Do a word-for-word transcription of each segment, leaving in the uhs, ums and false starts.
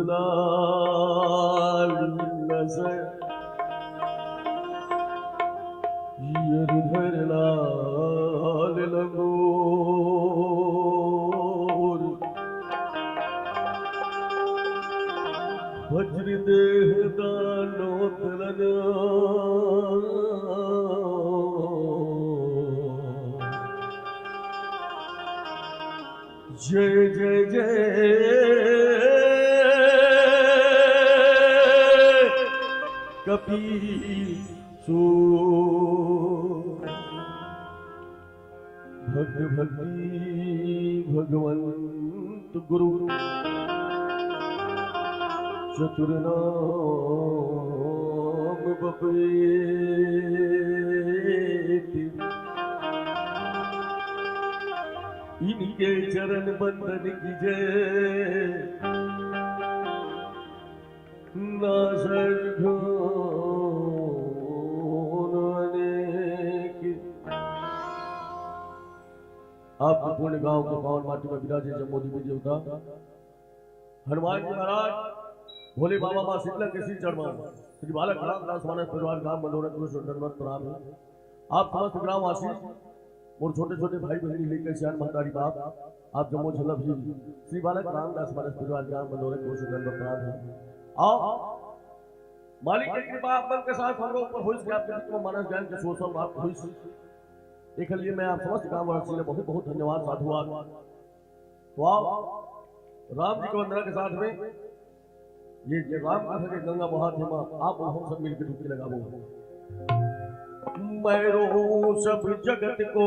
लाल नजर, जियर धर लाल लंगोर, वज्र देह दानों तलन। जय जय जय कपीसो। भक्त भक्ति भगवंत गुरु, चतुर नाम बपेत। इनके चरण बंदन कीजे, नासत घोर अनेक। आपके पुण्य गांव के पावन माटी में विराजे जम्मो देवी देवता, हनुमान जी महाराज, भोले बाबा, माँ शीतला के शीश चढ़वाओ। श्री बालक रामदास मानस परिवार ग्राम मंदोरा करोड़ दंडवत प्रणाम है। आप समस्त ग्रामवासी, मोर छोटे छोटे भाई बहनी लेकर सियान महतारी बाप, आप जम्मो झलक जी श्री बालक रामदास मानस परिवार ग्राम मंदोरा करोड़ दंडवत प्रणाम है। आओ, मालिक के कृपा आप मन के साथ हमरो ऊपर होइस कि आपके बीच में मानस ज्ञान के सोसम बात होइस। एक लिए मैं आप समस्त ग्रामवासी ने बहुत बहुत धन्यवाद, साधुवाद। तो आओ, राम जी के वंदना के साथ में ये जे राम कथा के गंगा बहात हे, माँ आप हम सब मिलके डुबकी लगाबो। मैं रोऊं सब जगत को,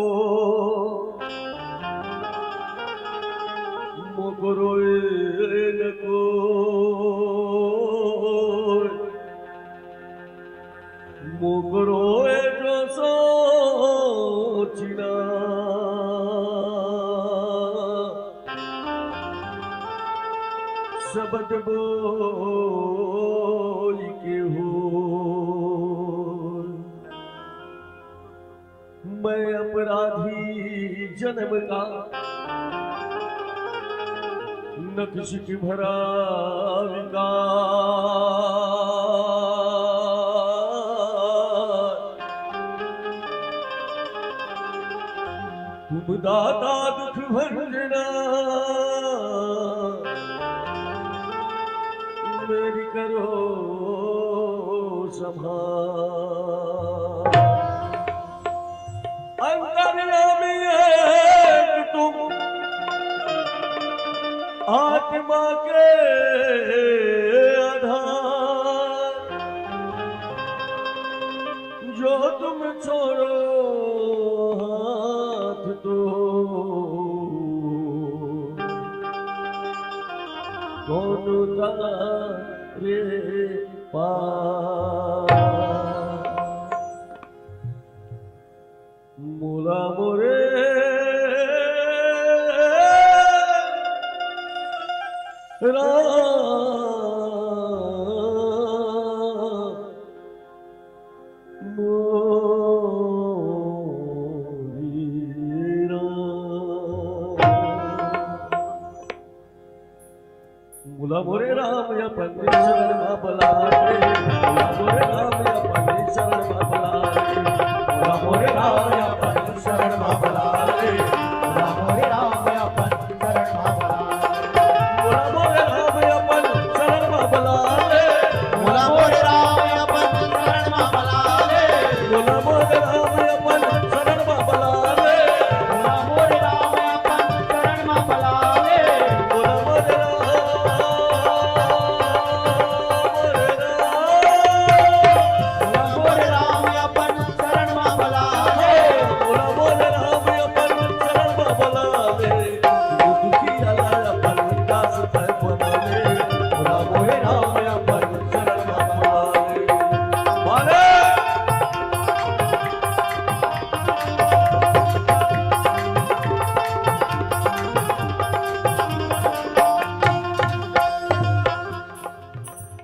मोको रोए न कोई। मोको रोए जो सोचिना, शब्द बोल के हो। मैं अपराधी जन्म का, नखशिख भरा विकार। तुम दाता दुख भंजना, मेरी करो संभाल। अंतर्यामी एक तुम, आत्मा के आधार। जो तुम छोड़ो हाथ तो, कौन उतारे पार। मोला मोरे राम, मोरी राम। मोला मोरे राम अपन शरण मा बला रे, मोला मोरे राम अपन शरण मा बला रे, मोला मोरे राम अपन शरण मा बला रे, मोला मोरे राम अपन शरण मा बला रे। मोला मोरे राम अपन शरण मा बला रे, मोला मोरे राम अपन शरण मा बला रे, मोला मोरे राम अपन शरण मा बला रे, मोला मोरे राम अपन शरण मा बला रे।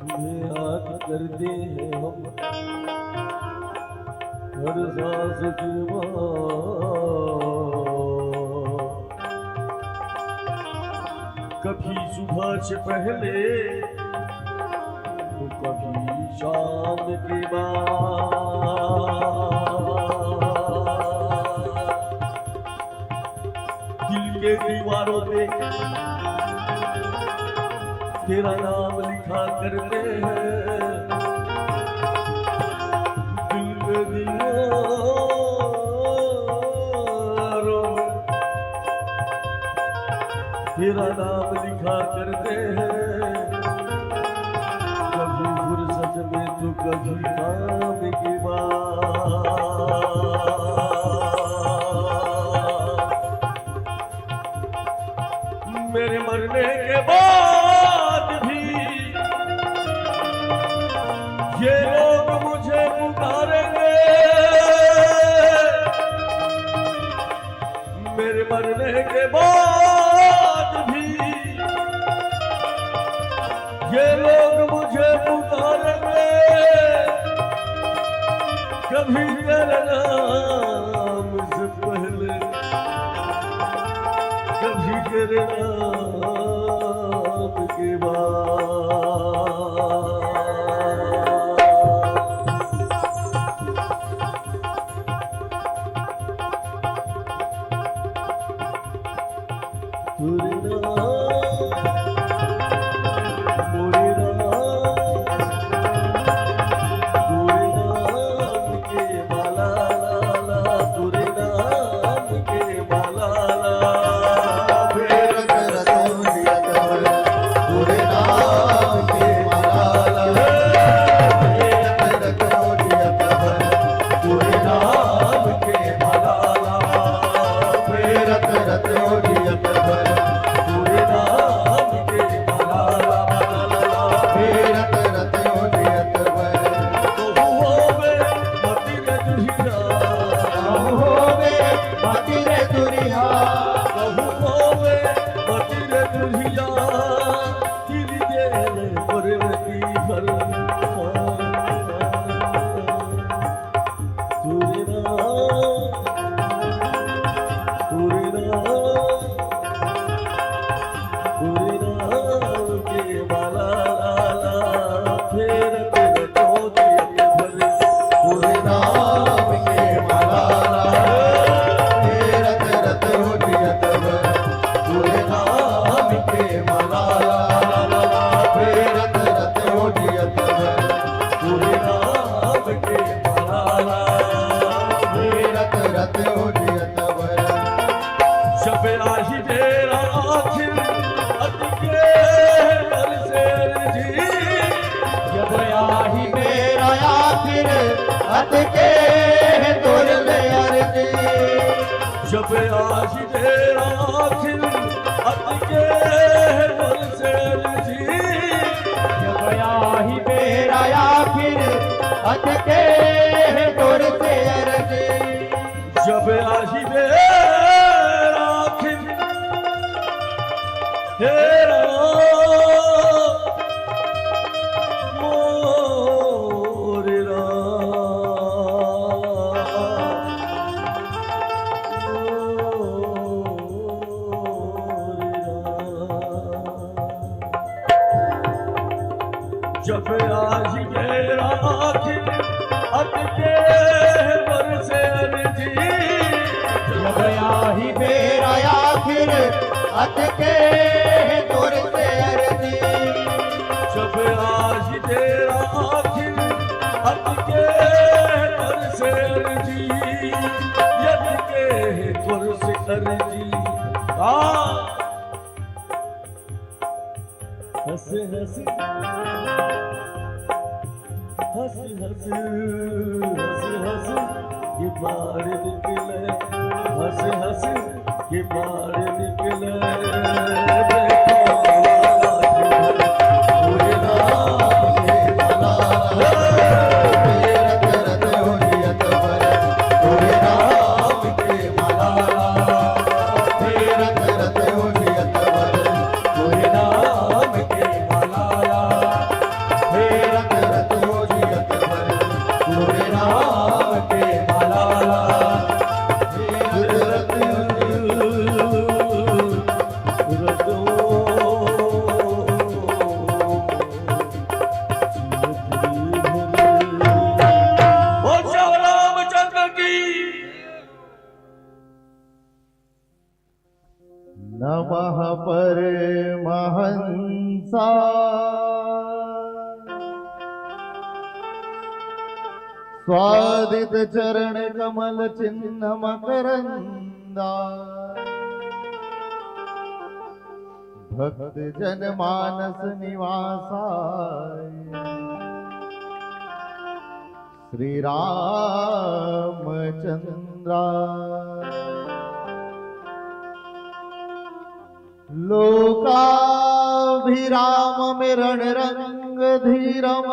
तुम्हें याद करते हैं हम हर सांस की माँ। कभी सुबह से पहले तो कभी शाम के बाद। दिल के दीवारों पे तेरा नाम लिखा करते हैं। दिल के दीवारों में तेरा नाम लिखा करते हैं, कभी फुर्सत में तो कभी काम के बाद। मेरे मरने के बाद भी ये लोग मुझे पुकारेंगे। मेरे मरने के बाद भी ये लोग मुझे पुकारेंगे। कभी तेरे नाम से पहले, कभी तेरे नाम के बाद। जब आही बेरा आखिर अटके है मोर शेर जी। जब आही बेरा आखिर अटके है मोर शेर जी। जब आही बेरा आखिर हेरा जब आही बेरा आखिर अटके मोर शेर जी। जब आही बेरा आखिर अटके मोर शेर जी। जब आही बेरा आखिर अटके मोर शेर जी। अटके मोर शेर जी। आ हंस हंस हंस हंस हंस हंस ये बाहर निकले। हंस हंस ये बाहर निकले। नमः परमहंसा। स्वादित चरण कमल चिन्ह मकरंदा। भक्त जन मानस निवासाय श्री रामचंद्रा। लोकाभिराम में रणरंग धीरम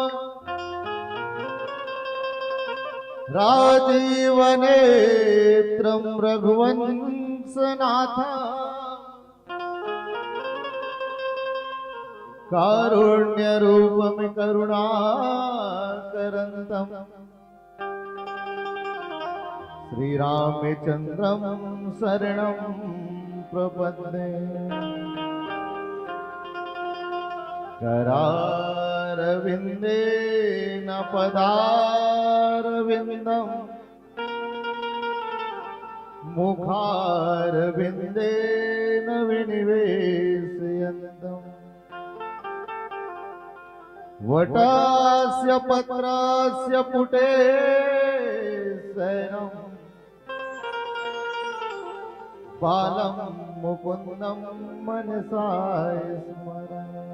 राजीव नेत्रम रघुवंश नाथा। कारुण्य रूपम करुणाकरंतम श्री रामचंद्रम शरणम प्रपद्ये। करारविंदेन पदारविंदम मुखारविंदेन विनिवेशयंतम। वटस्य पत्रस्य पुटे शयनम बालं मुकुंदम मनसा स्मरामि।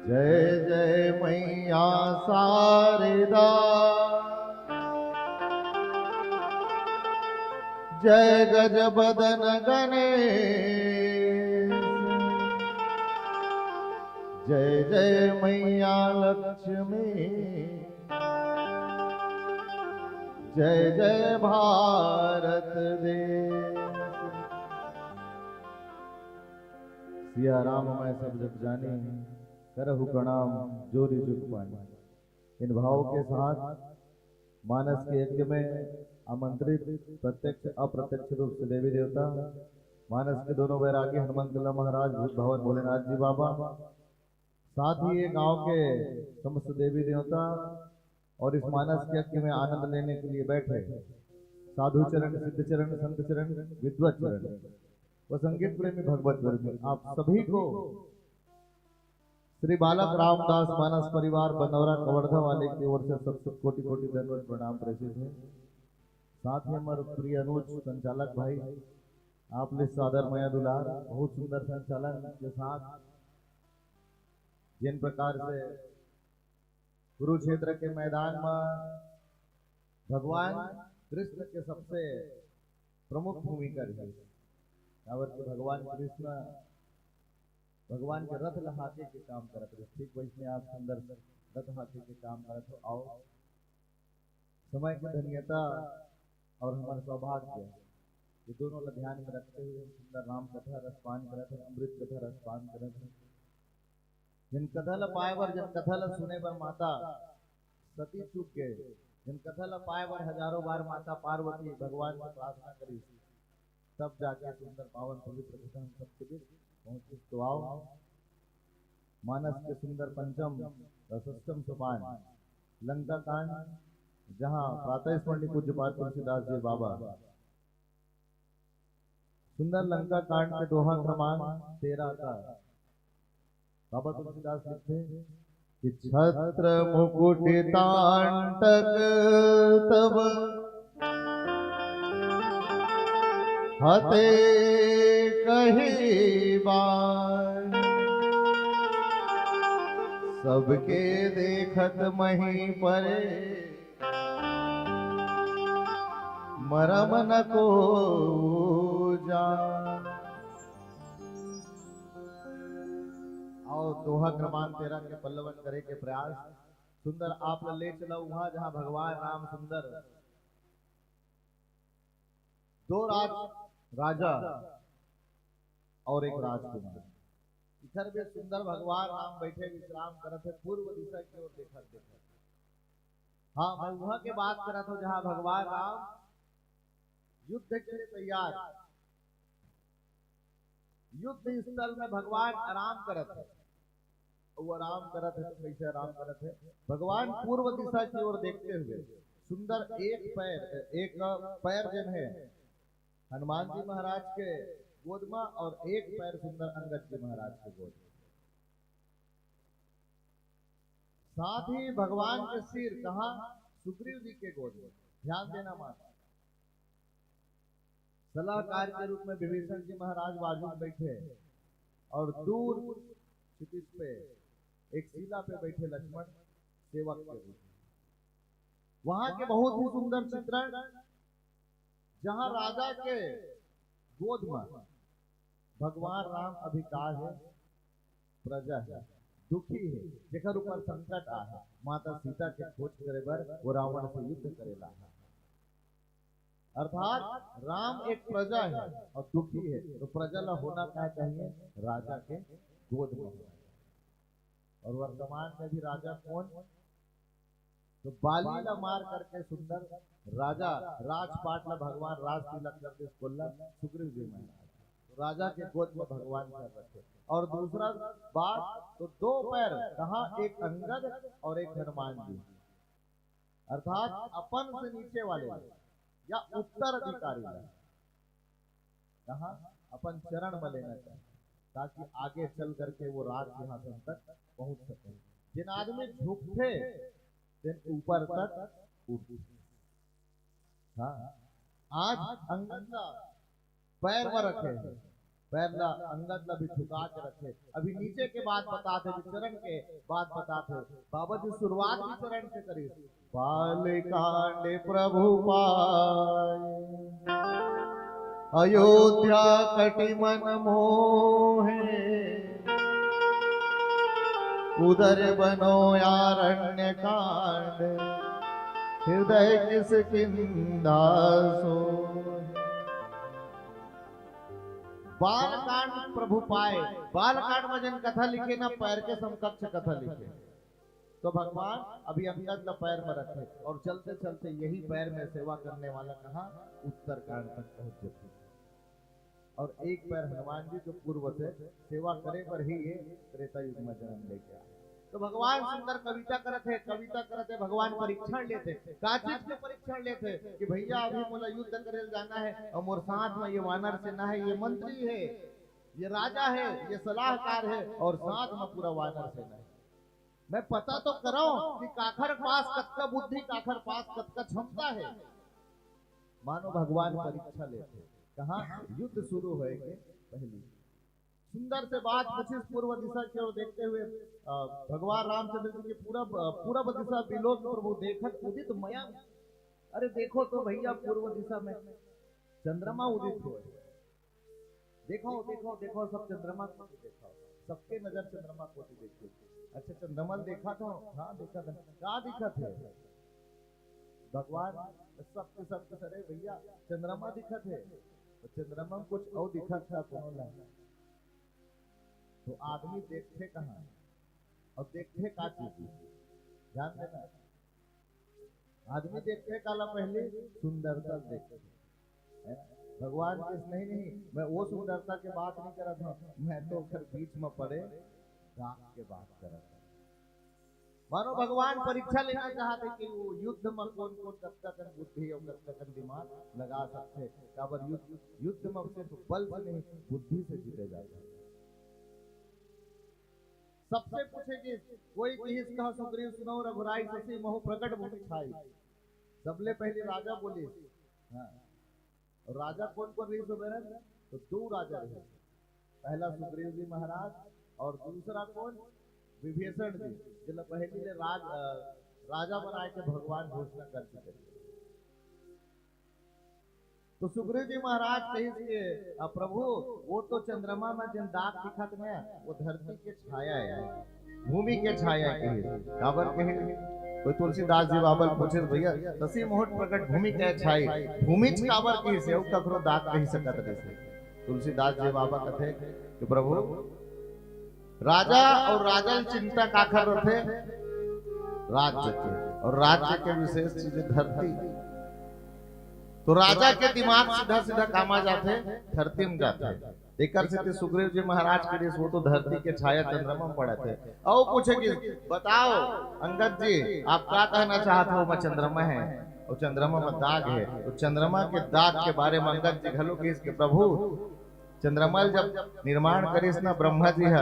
जय जय मैया शारदा, जय गजबदन गणेश, जय जय मैया लक्ष्मी, जय जय भारत देश। सिया राम मैं सब जग जानी, करहु प्रणाम जोरी जुग पानी। इन भाव के साथ मानस के यज्ञ में आमंत्रित प्रत्यक्ष अप्रत्यक्ष रूप से देवी देवता, मानस के दोनों वैरागी हनुमंत लाल महाराज, भूत भवन भोलेनाथ जी बाबा, साथ ही ये गांव के समस्त देवी देवता और इस मानस के यज्ञ में आनंद लेने के लिए बैठे साधु चरण, सिद्ध चरण, संत चरण, विद्वत चरण व संगीत प्रेमी भगवत प्रेमी, आप सभी को श्री बालक रामदास मानस परिवार बनौरा कवर्धा वाले की ओर से शत शत कोटि कोटि दंडवत प्रणाम प्रेषित है। साथ ही हमारे प्रिय अनुज संचालक भाई, आप ले सादर मया दुलार, बहुत सुंदर संचालन के साथ जिन प्रकार से कुरुक्षेत्र के मैदान में भगवान कृष्ण के सबसे प्रमुख भूमिका रही, काबर कि भगवान कृष्ण भगवान के रथ ल हाके के काम करत रहे, ठीक वैसने आप सुंदर रथ हाके के काम करत हो। आओ, समय के धन्यता और हमारा सौभाग्य, ये दोनों ला ध्यान में रखते हुए हम सुंदर राम कथा रसपान करत हन, अमृत कथा रसपान करत हन। जिन कथा ला पाए बर, जिन कथा ला सुने बर माता सती चूक गए, जिन कथा ला पाए बर हजारों बार माता पार्वती भगवान से प्रार्थना करी, तब जाके सुंदर पावन पवित्र कथा हम सबके बीच पहुंची। तो आओ, मानस के सुंदर पंचम व षष्ठम सोपान लंका कांड, जहां प्रातः स्मरणीय पूज्यपाद तुलसीदास जी बाबा सुंदर लंका कांड के दोहा क्रमांक तेरह का बाबा तुलसीदास लिखते हैं कि छत्र मुकुट तांडक तब हते कही बार, सबके देखत मही परे मरम न को जान। और दोहा क्रमांक तेरह के पल्लवन करे के प्रयास। सुंदर आप ला ले चला वहां, जहां भगवान राम सुंदर दो राज राजा और एक राजकुमार, इधर भी सुंदर भगवान राम बैठे विश्राम करत है, पूर्व दिशा की ओर देखत देखत। हाँ, मैं वहां के बात करत हूँ, जहां भगवान राम युद्ध के लिए तैयार, युद्ध स्थल में भगवान आराम करत है। वो आराम करत है, तो कैसे आराम करत है? भगवान पूर्व दिशा की ओर देखते हुए सुंदर एक पैर, एक पैर जन है, हनुमान जी महाराज के गोद में और एक पैर सुंदर अंगद जी महाराज के गोद में। साथ ही भगवान के सिर कहाँ? सुग्रीव जी के गोद में। ध्यान देना माता, सलाहकार के रूप में विभीषण जी महाराज बाजू में बैठे और दूर क्षितिज पे एक शिला पे बैठे लक्ष्मण सेवक के रूप में। वहां के बहुत ही सुंदर चित्रण, जहां राजा के गोद में भगवान राम अभी का है? प्रजा है, दुखी है, जेकर ऊपर संकट आ है, माता सीता के खोज करे बर वो रावण से युद्ध करेला है। अर्थात राम एक प्रजा है और दुखी है, तो प्रजा ला होना क्या चाहिए? राजा के गोद में होना। और वर्तमान में भी राजा कौन? तो बाली ला मार करके सुंदर राजा राजपाट ला भगवान राज तिलक कर दे, बोला सुग्रीव जी महाराज। तो राजा के गोद में भगवान कर रखे। और दूसरा बात, तो दो पैर कहाँ? एक अंगद और एक हनुमान जी। अर्थात अपन से नीचे वाले या उत्तराधिकारी ला कहाँ? अपन चरण में लेना चाहिए, ताकि आगे चल करके वो राज सिंहासन तक पहुंच सके। जेन आदमी झुकथे, तेन ऊपर तक उठथे। हाँ, आज अंगद ला पैर में रखे हैं, पैर ला अंगद ला भी झुका के रखे। अभी नीचे के बात बताथे, अभी चरण के बात बताथे। बाबा जी शुरुआत भी चरण से करी। बालकांड प्रभु पाए, अयोध्या कटि मन मोहे, उदर बनो आरण्य कांड, हृदय किसकिंधा सोहे। बालकांड प्रभु पाए। बालकांड में जेन कथा लिखे ना, पैर के समकक्ष कथा लिखे। तो भगवान अभी अंगद ला पैर में रखे और चलते चलते यही पैर में सेवा करने वाला कहाँ? उत्तरकांड तक पहुंच जाते। और एक पैर हनुमान जी जो पूर्व से सेवा करे पर ही ये त्रेता युग में जन्म लेके आए। तो भगवान सुंदर कविता करत हे, कविता करत हे, भगवान परीक्षण लेथे। का चीज के परीक्षण लेथे? कि भैया अभी मोला युद्ध करे जाना है और मोर साथ में ये वानर सेना है, ये मंत्री है, ये राजा है, ये सलाहकार है और साथ में पूरा वानर सेना है। मैं पता तो करव कि काखर पास कतका बुद्धि, काखर पास कतका क्षमता है। मानो भगवान परीक्षा लेथे। कहाँ? युद्ध शुरू होए के पहली। सुंदर से बात पूछिस पूर्व दिशा की ओर देखते हुए, अ, भगवान रामचंद्र जी के पूरब, अ, पूरब दिशा बिलोक प्रभु देखत उदित मयंक। अरे देखो तो भैया, पूर्व दिशा में चंद्रमा उदित हुए। देखो, देखो, देखो, सब चंद्रमा को देखो, सबके नजर चंद्रमा को देखो। अच्छा, चंद्रमा देखा था? हाँ, देखा था। का दिखत है? भगवान सबके, सबके सरे भैया, चंद्रमा दिखत है। तो चंद्रमा में कुछ और दिखत था कोनो ला। तो आदमी देखथे कहाँ और देखथे का चीज? ध्यान देना, आदमी देखथे काला? पहले सुंदरता देखथे, है ना? भगवान के नहीं, नहीं, मैं वो सुंदरता के बात नहीं करत हूँ, मैं तो ओकर बीच में पड़े दाग के बात करत हूँ। मानो भगवान परीक्षा लेना चाहथे कि वो युद्ध में कौन कौन कतका कन बुद्धि और कतका कन दिमाग लगा सकथे। काबर युद्ध, युद्ध में सिर्फ बल से नहीं, बुद्धि से जीते जाथे। सबसे पूछे कि कोई किहिस कहा सुग्रीव सुनौ रघुराई, शशि महु प्रगट भूमि छाई। सबले पहले राजा बोलिस। हाँ। और राजा कौन कौन रहिस ओ बेरा? तो दो राजा रहिस। पहला सुग्रीव जी महाराज और दूसरा कौन? विभीषण जी, जेला पहली ले राज, अ, राजा बनाए के भगवान घोषणा कर चुके थे। तो सुग्रीव जी महाराज कहिस के, "अ, प्रभु, वो तो चंद्रमा में जेन दाग दिखत हे, वो धरती के छाया है, भूमि के छाया है," कहिस। काबर कहिस? कोई तुलसीदास जी बाबा ल पूछे, "भैया, शशि मुहूर्त प्रकट भूमि के छाई, भूमि च काबर कहिस, अउ ककरो दाग कहि सकत रहिस?" तुलसीदास जी बाबा कथे कि प्रभु, राजा और राजा ल चिंता काखर रथे? राज्य के। और राज्य के विशेष चीज है धरती। तो राजा के दिमाग सीधा सीधा कामा जाथे, धरती में जाथे। एकर सेती सुग्रीव जी महाराज के रिस, वो तो धरती के छाया चंद्रमा में पड़त हे। अउ पूछे कि बताओ अंगद जी, आप का कहना चाहत हो, मैं चंद्रमा है? अउ चंद्रमा म दाग हे, तो चंद्रमा के दाग के बारे म अंगद जी घलो कहिस कि प्रभु, चंद्रमा ल जब निर्माण करिस ना ब्रह्मा जी ह,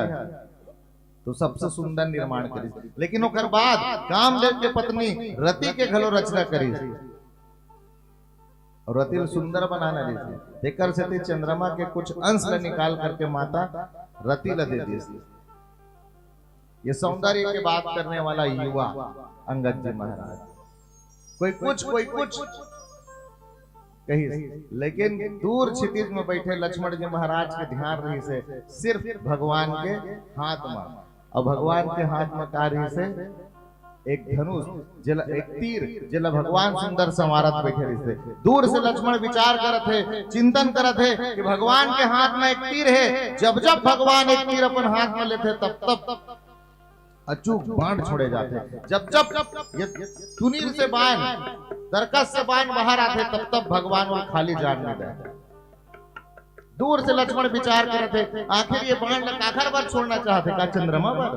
तो सबसे सुंदर निर्माण करिस, लेकिन ओकर बाद कामदेव के पत्नी रति के घलो रचना करिस। अउ रति ल सुंदर बनाना रहिस, तेकर सेती चंद्रमा के कुछ अंश ल निकाल करके माता रति ल दे दिस। ये सौंदर्य के बात करने वाला युवा अंगद जी महाराज, कोई कुछ, कोई कुछ कहिस, लेकिन दूर क्षितिज में बैठे लक्ष्मण जी महाराज के ध्यान रहिस हे सिर्फ भगवान के हाथ में। अउ भगवान के हाथ में का रहिस हे? एक धनुष, जेला, एक तीर, जेला भगवान सुंदर संवारत बैठे रहिस हे। दूर से लक्ष्मण विचार करत हे, चिंतन करत हे कि भगवान के हाथ में एक तीर हे। जब जब भगवान एक तीर अपन हाथ में लेथे, तब तब अचूक बाण छोड़े जाथे। जब जब ये तुनीर से बाण, तरकस से बाण बाहर आथे, तब तब भगवान वो खाली जान नहीं देथे। दूर से लक्ष्मण विचार करत हे, आखिर ये बाण ला काखर बर छोड़ना चाहत हे, का चंद्रमा बर?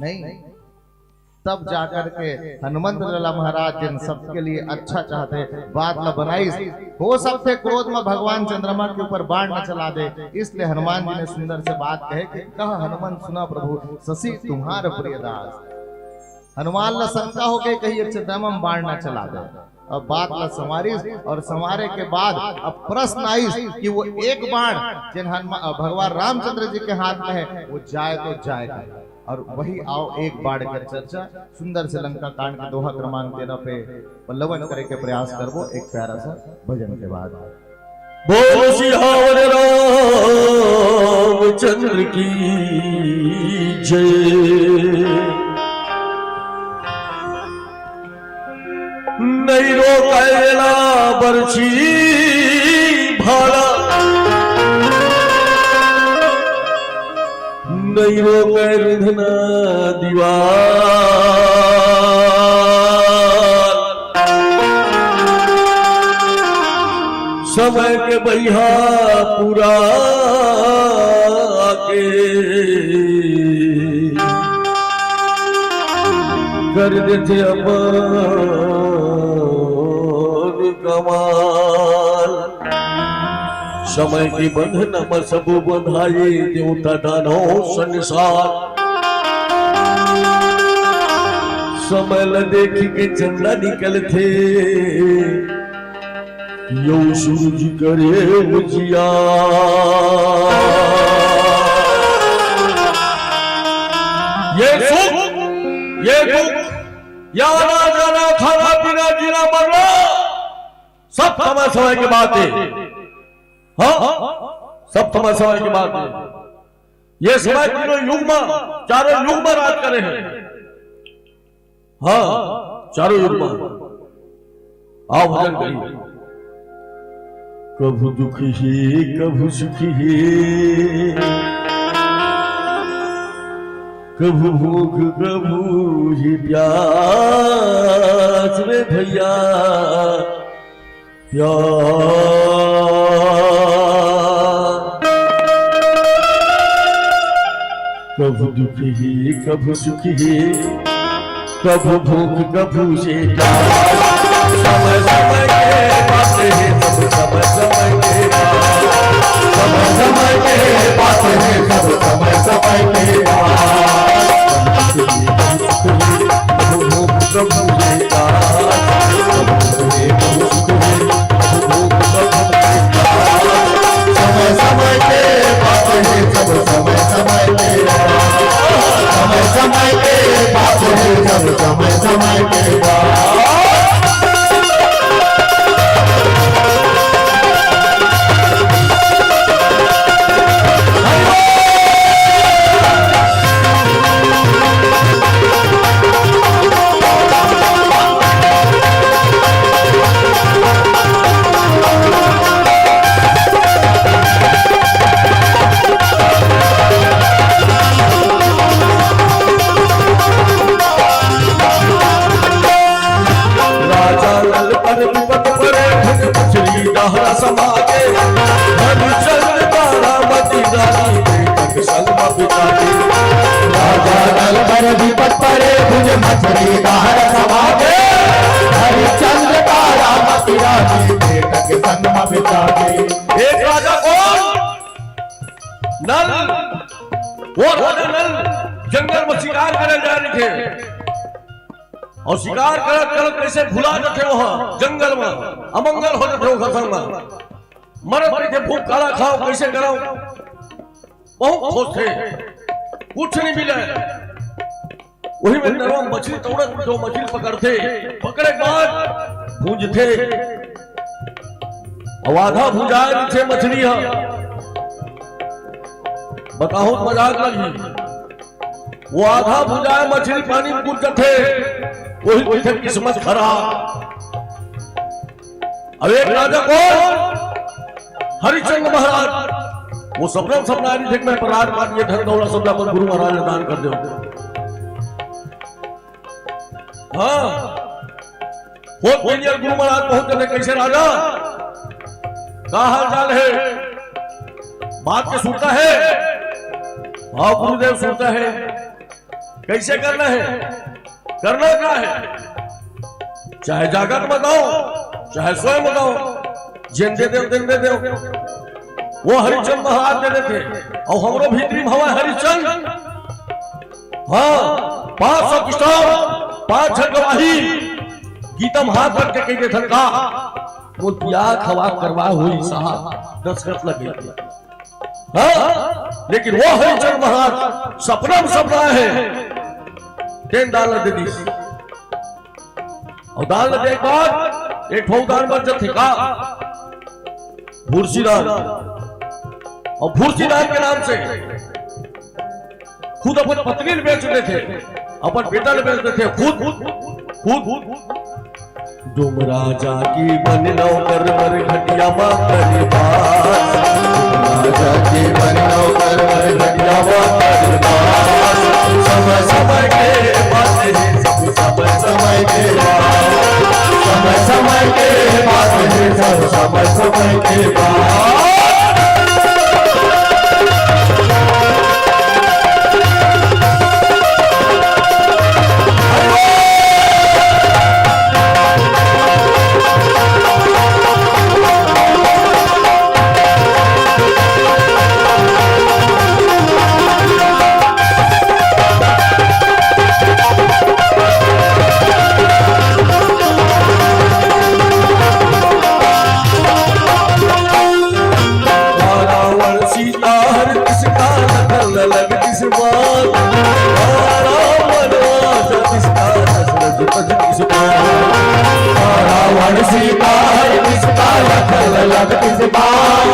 नहीं। तब जाकर के हनुमंत लाला महाराज जिन सबके लिए अच्छा चाहते, बात ला बनाइस। हो सकथे क्रोध में भगवान चंद्रमा के ऊपर बाण न चला दे, इसलिए हनुमान जी ने सुंदर से बात कहे कि कह हनुमंत सुना प्रभु, शशि तुम्हार प्रिय दास। हनुमान ला शंका हो गई, कही चंद्रमा में बाण न चला दे। अब बात ला संवारिस और संवारे के बाद अब प्रश्न आइस कि वो एक बाण जिन हनुमान, भगवान रामचंद्र जी के हाथ में है, वो जाए तो जाए कहाँ? और वही आओ एक बाण कर चर्चा सुंदर से लंका कांड के दोहा क्रमांक तेरह पे पल्लवन करे के प्रयास करबो एक प्यारा सा भजन के बाद। बोल सियावर रामचंद्र की जय। नहीं रोकैला बरछी भाला, नहीं रोकै रुंधना दीवार। समय के बइहा पूरा के कर देथे अपन कमाल। समय के बंधन म सबो बंधाए, देवता दानव संसार। समय ल देखि के चंदा निकलथे, यो सूरज करे उजियार। ये सुख, ये दुख, या आना जाना, खाना पीना, जीना मरना, सब समय समय के बात है। हाँ, सब समय समय के बात है। ये समय तीनों युग में, चारों युग में राज करे हैं। हाँ, चारों युग में। आओ भजन करिए। कभू दुखी ही, कभू सुखी ही, कभू भूख, कभू ही प्यास रे भैया, प्यार। कभू दुखी ही, कभू सुखी ही, कभू भूख, कभू से प्यास। समय समय के बात है, सब समय समय के बात। समय समय के बात है, सब समय समय के बात। कभू भूख, कभू से प्यास। समय समय के बात है, सब समय समय के बात। समय समय के बात है, सब समय समय के बात। राजा नल पर विपत पड़े, भुज मछली दहरा समागे। हरिचंद तारामती रानी, बेटक संग बिता दे। राजा नल पर विपत पड़े, भुज मछली दहरा समागे। हरि अउ शिकार करत करत कइसे भुला जाथे ओह जंगल म, अमंगल हो जाथे ओखर संग म। मरत रहिथे भूख काला खाव, कइसे करव? बहुत खोजथे, कुछ नइ मिले। उही में नरवा मछली तौड़त, जो मछली पकड़थे, पकड़े के बाद भूंजथे। अउ आधा भुंजाय रहिथे मछली ह। बताहूं त मजाक लगही। वो आधा भुंजाय मछली पानी में कूद जाथे, वही कहिथे किस्मत खराब। अब एक राजा कौन? हरिचंद महाराज। वो सपना में सपना रहिथे कि मैं राजपाट, ये धन दौलत सब ला अपन गुरु महाराज ला दान कर देंव। हाँ, बहुत बढ़िया गुरु महाराज पहुंच जाथे। कइसे राजा, का हाल चाल हे? बात के सुरता हे? हाँ गुरुदेव, सुरता हे। कइसे करना हे? करना का हे? चाहे जागत म दव, चाहे सोय म दव, जेन दे देव, तेन दे देव। वो हरिचंद महाराज दे देथे। अउ हमरो भीतरी म हवय हरिचंद। हाँ, पांच सौ किताब, पांच झन गवाही, गीता म हाथ रख के कहि देथन का, मोर बियाह खवा करवा होही साहब, दस्तखत लगे। हाँ, लेकिन वो हरिचंद महाराज सपना म सपना हे, तेन दान ल दे दिस। अउ दान ल दे के बाद एक ठो दान बच जाथे का? भूसी दान। अउ भूसी दान के नाम से खुद अपन पत्नी ल बेच देथे, अपन बेटा ल बेच देथे, खुद, खुद। डोमरा जाके बन नौकर बर घटिया मा करे बास। डोमरा जाके बन नौकर बर घटिया मा करे बास। समय समय के बात हे, सब समय समय के बात। समय समय के बात हे, सब समय समय के बात। रावण सीता हरतिस का, लखन लगतिस बान। राम बनवास जातिस का, दशरथ तजतिस बान। रावण सीता हरतिस का, लखन लगतिस बान।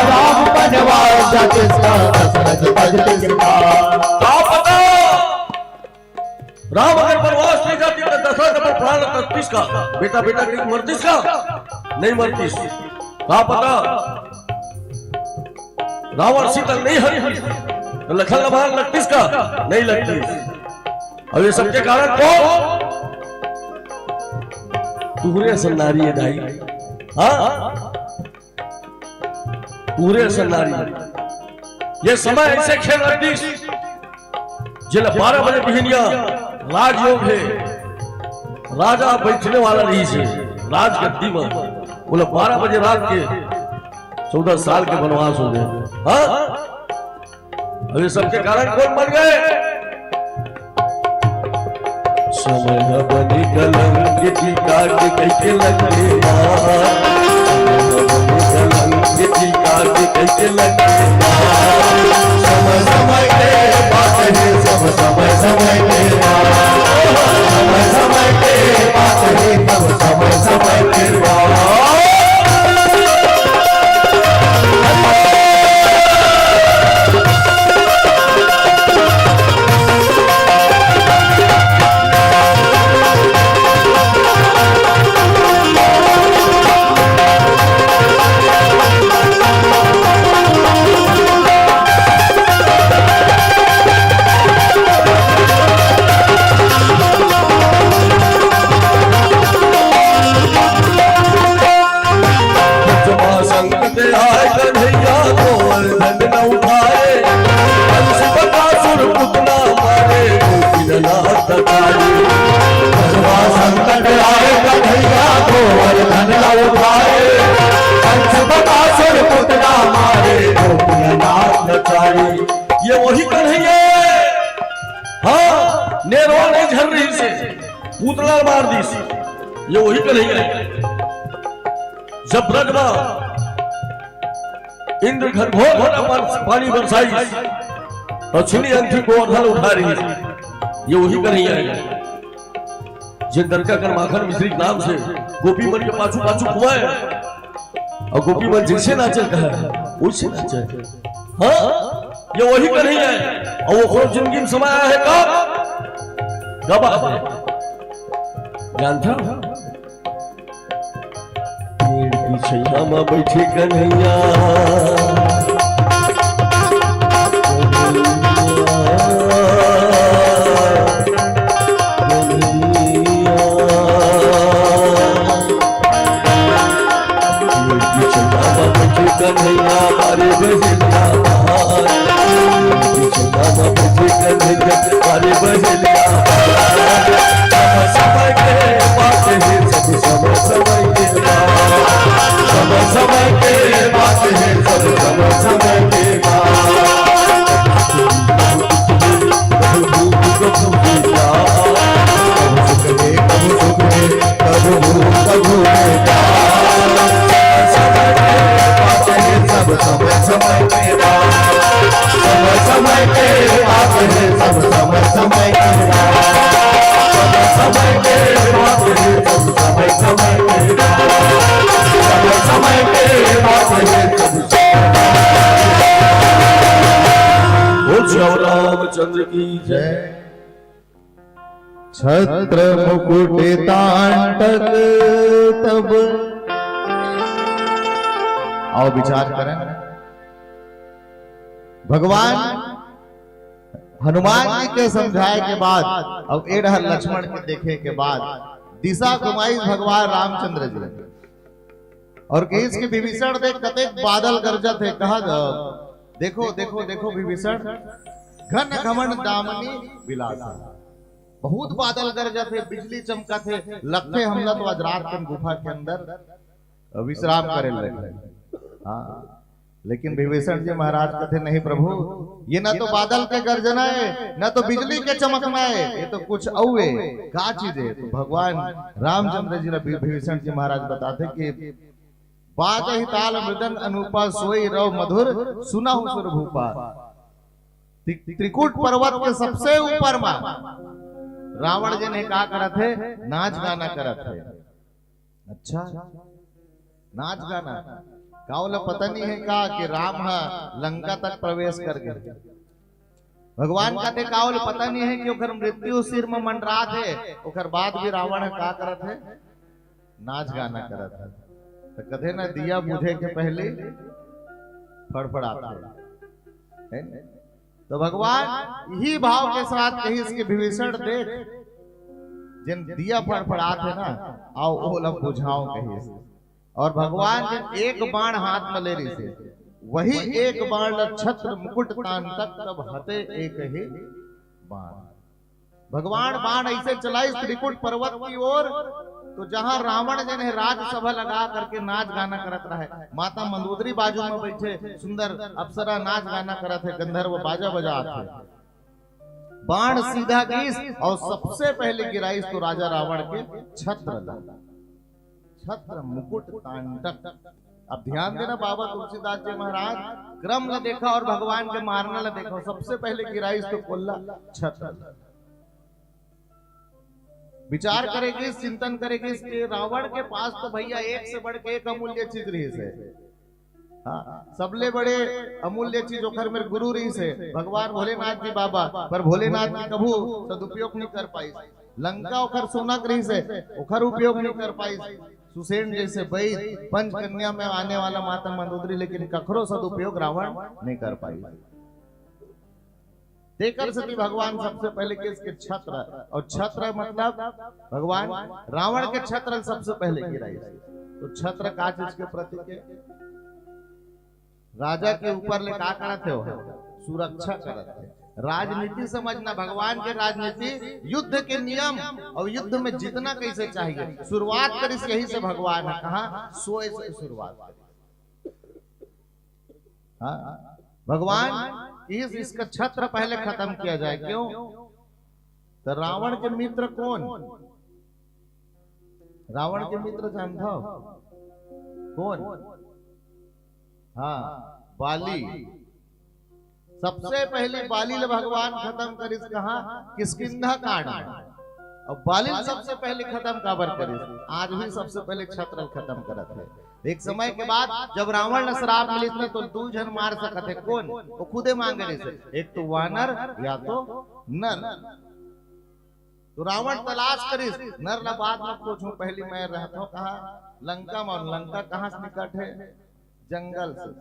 राम बनवास जातिस का, दशरथ तजतिस बान। का पता? राम अगर बनवास नइ जातिस त दशरथ अपन प्राण तजतिस का? बेटा बेटा कहिके मरतिस का? नइ मरतिस। का पता रावण सीता नइ हरतिस त लखन ल बान लगतिस का? नइ लगतिस। अब ये सबके कारण कौन? तुहरे असन नारी हे दाई। हाँ, पूरे असन नारी। ये समय अइसे खेल रख दिस, जेला बारह बजे बिहनिया राजयोग हे, राजा बइठने वाला रहिस हे राजगद्दी म, ओला बारह बजे रात के चौदह साल के बनवास हो गे। हाँ, अब ये सबके कारण कोन बन गे? समय ह बने कलंक, टीका के कहिके लगे मार। समय ह बने कलंक, टीका के कहिके लगे मार। समय समय के बात हे, सब समय समय के बात। समय समय के बात हे, सब समय समय के बात। उतला मार दिस। ये वही कन्हैया हे। जब ब्रज म इंद्र घनघोर घटा पान-, पानी बरसाइस, त छिनी अंगठी गोवर्धन उठा रहिस। ये वही कन्हैया हे। जेन द्वारका कर माखन मिश्री के नाम से गोपी मन के पाछू पाछू घुमाए, अउ गोपी मन जइसे नाचे कहे, वइसे नाचे। हाँ, ये वही कन्हैया हे। अउ ओकरो जिंदगी म समय आए हे का? कब आए हे? जानथव? पेड़ की छाया में बैठे कन्हैया। कन्हैया, अरे बहिनिया, अरे बहिनिया, समय समय के बात हे, सब समय समय के बात, सब समय के बात हे, सब समय समय के बात। कभू सुख में, कभू सुख में, कभू सुख में, कभू, कभू में। समय के बात हे, सब समय समय के बात, समय समय के बात हे, सब समय समय के बात, समय समय के बात हे, सब समय समय के बात, समय समय के बात हे, सब। बोल श्री रामचंद्र की जय। छत्र मुकुट तांटक तब। आओ विचार करें। भगवान हनुमान जी के समझाए के बाद, अब ए डहर लक्ष्मण के देखे के बाद, दिशा घुमाई भगवान रामचंद्र जी। अउ कहिस कि विभीषण देख, कतेक बादल गरजत हे। कहा, देखो, देखो, देखो विभीषण, घन घमंड दामिनी बिलासा। बहुत बादल गरजत हे, बिजली चमकत हे, लगथे हमला तो आज रात के गुफा के अंदर विश्राम करे लगे। हाँ, लेकिन विभीषण जी महाराज कथे, नहीं प्रभु, ये ना तो बादल के गर्जना हे, ना तो बिजली के चमकना हे, ये तो कुछ अउ हे। का चीज हे? तो भगवान रामचंद्र जी ला वि-, विभीषण जी महाराज बताथे कि बाजहि ताल मृदंग अनूपा, सोई रव मधुर सुनहु सुर भूपा। त्रि-, त्रिकूट पर्वत के सबसे ऊपर मा रावण जी हे का करत हे? नाच गाना करत हे। अच्छा, नाच गाना। का ओला पता नहीं हे का कि राम ह लंका तक प्रवेश कर गे? भगवान कथे, का ओला पता नहीं हे कि ओकर मृत्यु सिर म मंडरात हे, ओकर बाद भी रावण ह का करत हे? नाच गाना करत हे। त कथे ना, दिया बुझे के पहले फड़फड़ात हे, हे न? तो भगवान इही भाव के साथ कहिस कि विभीषण देख, जेन दिया फड़फड़ात हे ना, आओ ओला बुझाओ कहिस। अउ भगवान जेन एक बाण हाथ म ले रहिसे, वही एक बाण ल छत्र मुकुट तांटक तब हते एकहि बाण। भगवान बाण अइसे चलाइस त्रिकूट पर्वत की ओर, तो जहां रावण जेन हे राजसभा लगा करके नाच गाना करत रहे, माता मंदोदरी बाजू में बैठे सुंदर अप्सरा नाच गाना करत हे, गंधर्व बाजा बजात हे। बाण सीधा गीस अउ सबसे पहले गिराइस तो राजा रावण के छत्र ला, छत्र मुकुट तांटक। अब ध्यान देना, बाबा तुलसीदास जी महाराज क्रम ला देखा अउ भगवान के मारना ला देखा। सबसे पहले गिराइस तो कोन ला? छत्र। विचार करे गीस, चिंतन करे गीस कि रावण के पास तो भैया एक से बढ़ के एक अमूल्य चीज रहिसे। हाँ, सबले बड़े अमूल्य चीज ओकर मेर गुरु रहिसे, भगवान भोलेनाथ जी बाबा, पर भोलेनाथ जी कभू सदुपयोग नहीं कर पाइस। लंका ओकर सोना के रहिसे, ओकर उपयोग नहीं कर पाइस। सुषेण जैसे वैद, पंचकन्या में आने वाला माता मंदोदरी, लेकिन कखरो सदुपयोग रावण नहीं कर पाइस। तेकर सेती भगवान सबसे पहले किहिस के छत्र, अउ छत्र मतलब भगवान रावण के छत्र सबसे पहले गिराइस। तो छत्र का चीज के प्रतीक हे? राजा के ऊपर ले का करत हे? वो सुरक्षा करत हे। राजनीति समझना, भगवान के राजनीति, युद्ध के नियम अउ युद्ध में जीतना कैसे चाहिए, शुरुआत करिस यही से भगवान हे। कहाँ? सोय से शुरुआत करिस। हाँ, भगवान इस, इसका छत्र पहले खत्म किया जाए। क्यों? तो रावण के मित्र कौन? रावण के मित्र जानथव? कोन? हाँ, बाली। सबसे पहली बाली ल भगवान खत्म करिस कहाँ? किष्किंधा कांड में। अउ बाली ल सबसे पहली खत्म काबर करिस? आज भी सबसे पहले छत्र ल खत्म करत हे। एक समय के बाद जब रावण ल श्राप मिलिस ना, तो दू झन मार सकत हे। कोन? वो खुदे मांगे रहिस, एक तो वानर या तो नर। तो रावण तलाश करिस, नर ला बाद में खोजहूं, पहली मैं रहथंव कहाँ? लंका में। लंका कहाँ से निकट हे? जंगल से।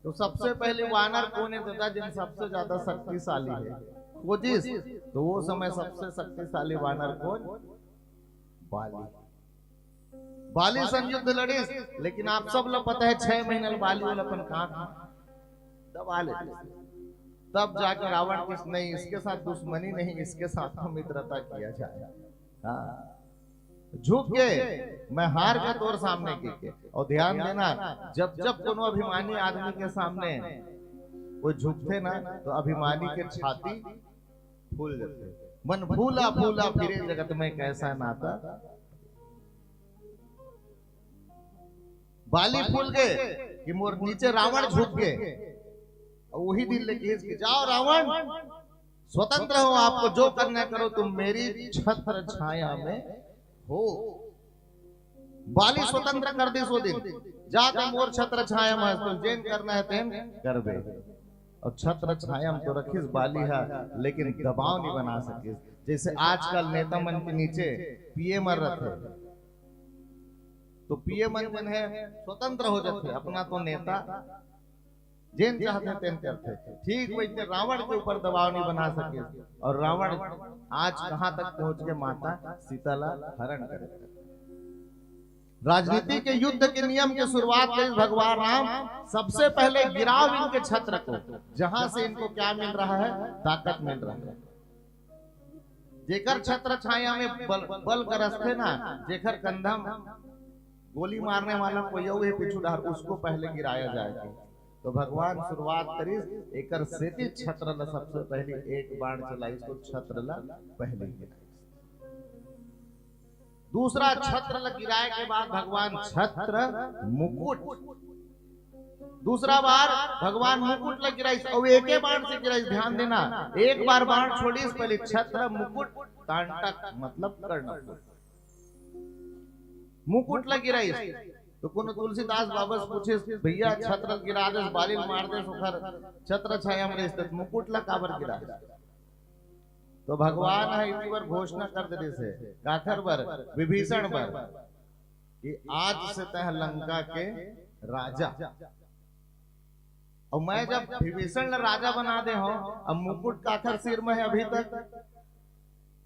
तो सबसे पहले वानर कोन हे दादा, जेन सबसे ज्यादा शक्तिशाली हे? खोजिस, तो वो समय सबसे शक्तिशाली वानर कोन? बाली। बाली संग युद्ध लड़िस, लेकिन आप सब ला पता हे, छह महीना ले बाली वाला अपन कांख दबा ले। तब जाके रावण किस, नहीं, इसके साथ दुश्मनी नहीं, इसके साथ तो मित्रता किया जाए। हाँ, झुक के मैं हार के तोर सामने के, के। और ध्यान देना, जब जब कोनो अभिमानी आदमी के सामने वो झुकथे ना, तो अभिमानी के छाती फूल जाथे। मन फूला फूला फिरे जगत में कैसा नाता। बाली फूल गे कि मोर नीचे रावण झुक गे। अउ वही दिन ले कहिस कि जाओ रावण, स्वतंत्र हो, आपको जो करना है करो, तुम मेरी छत्र छाया में हो। बाली स्वतंत्र कर दिस वो दिन, जा तो मोर छत्र छाया में, तो जेन करना हे तेन करबे। अउ छत्र छाया में तो रखिस बाली हा, लेकिन दबाव नहीं बना सकिस। जैसे आजकल नेता मन के नीचे पीए मन रथे, तो पीए मन मन हे स्वतंत्र हो जाथे, अपना तो नेता जेन चाहथे तेन करथे। ठीक वैसे रावण के ऊपर दबाव नहीं बना सके, और रावण आज कहाँ तक पहुंच के माता सीता ला हरण करे। राजनीति के युद्ध के नियम के शुरुआत करिस भगवान राम। सबसे पहले गिराव इनके छत्र को, जहां से इनको क्या मिल रहा है? ताकत मिल रहा है। जेकर छत्र छाया में बल, बल गरजथे ना, जेकर कंधा म गोली मारने वाला कोई अउ हे पीछू डहर, उसको पहले गिराया जाएगा। तो भगवान शुरुआत करिस, एकर सेती छत्र ला सबसे पहले एक बाण चलाइस, तो छत्र ला पहले गिराइस। दूसरा छत्र ल गिराए के बाद भगवान छत्र मुकुट, दूसरा बार भगवान मुकुट ल गिराइस, अउ एके बाण से गिराइस। ध्यान देना, एक बार बाण छोड़िस, पहले छत्र मुकुट तांटक मतलब कर्णफूल, मुकुट ल गिराइस। तो कोनो तुलसीदास बाबा से पूछिस, भैया छत्र ल गिरा देस, बाली ल मार देस, ओखर छत्र छाया में रहिस, त मुकुट ल काबर गिराइस? तो भगवान ह इति बर घोषणा कर दे रिहिसे, काखर बर? विभीषण बर, कि आज से तैं लंका के राजा। अउ मैं जब विभीषण ल राजा बना दे हंव, अब मुकुट काखर सिर में हे अभी तक?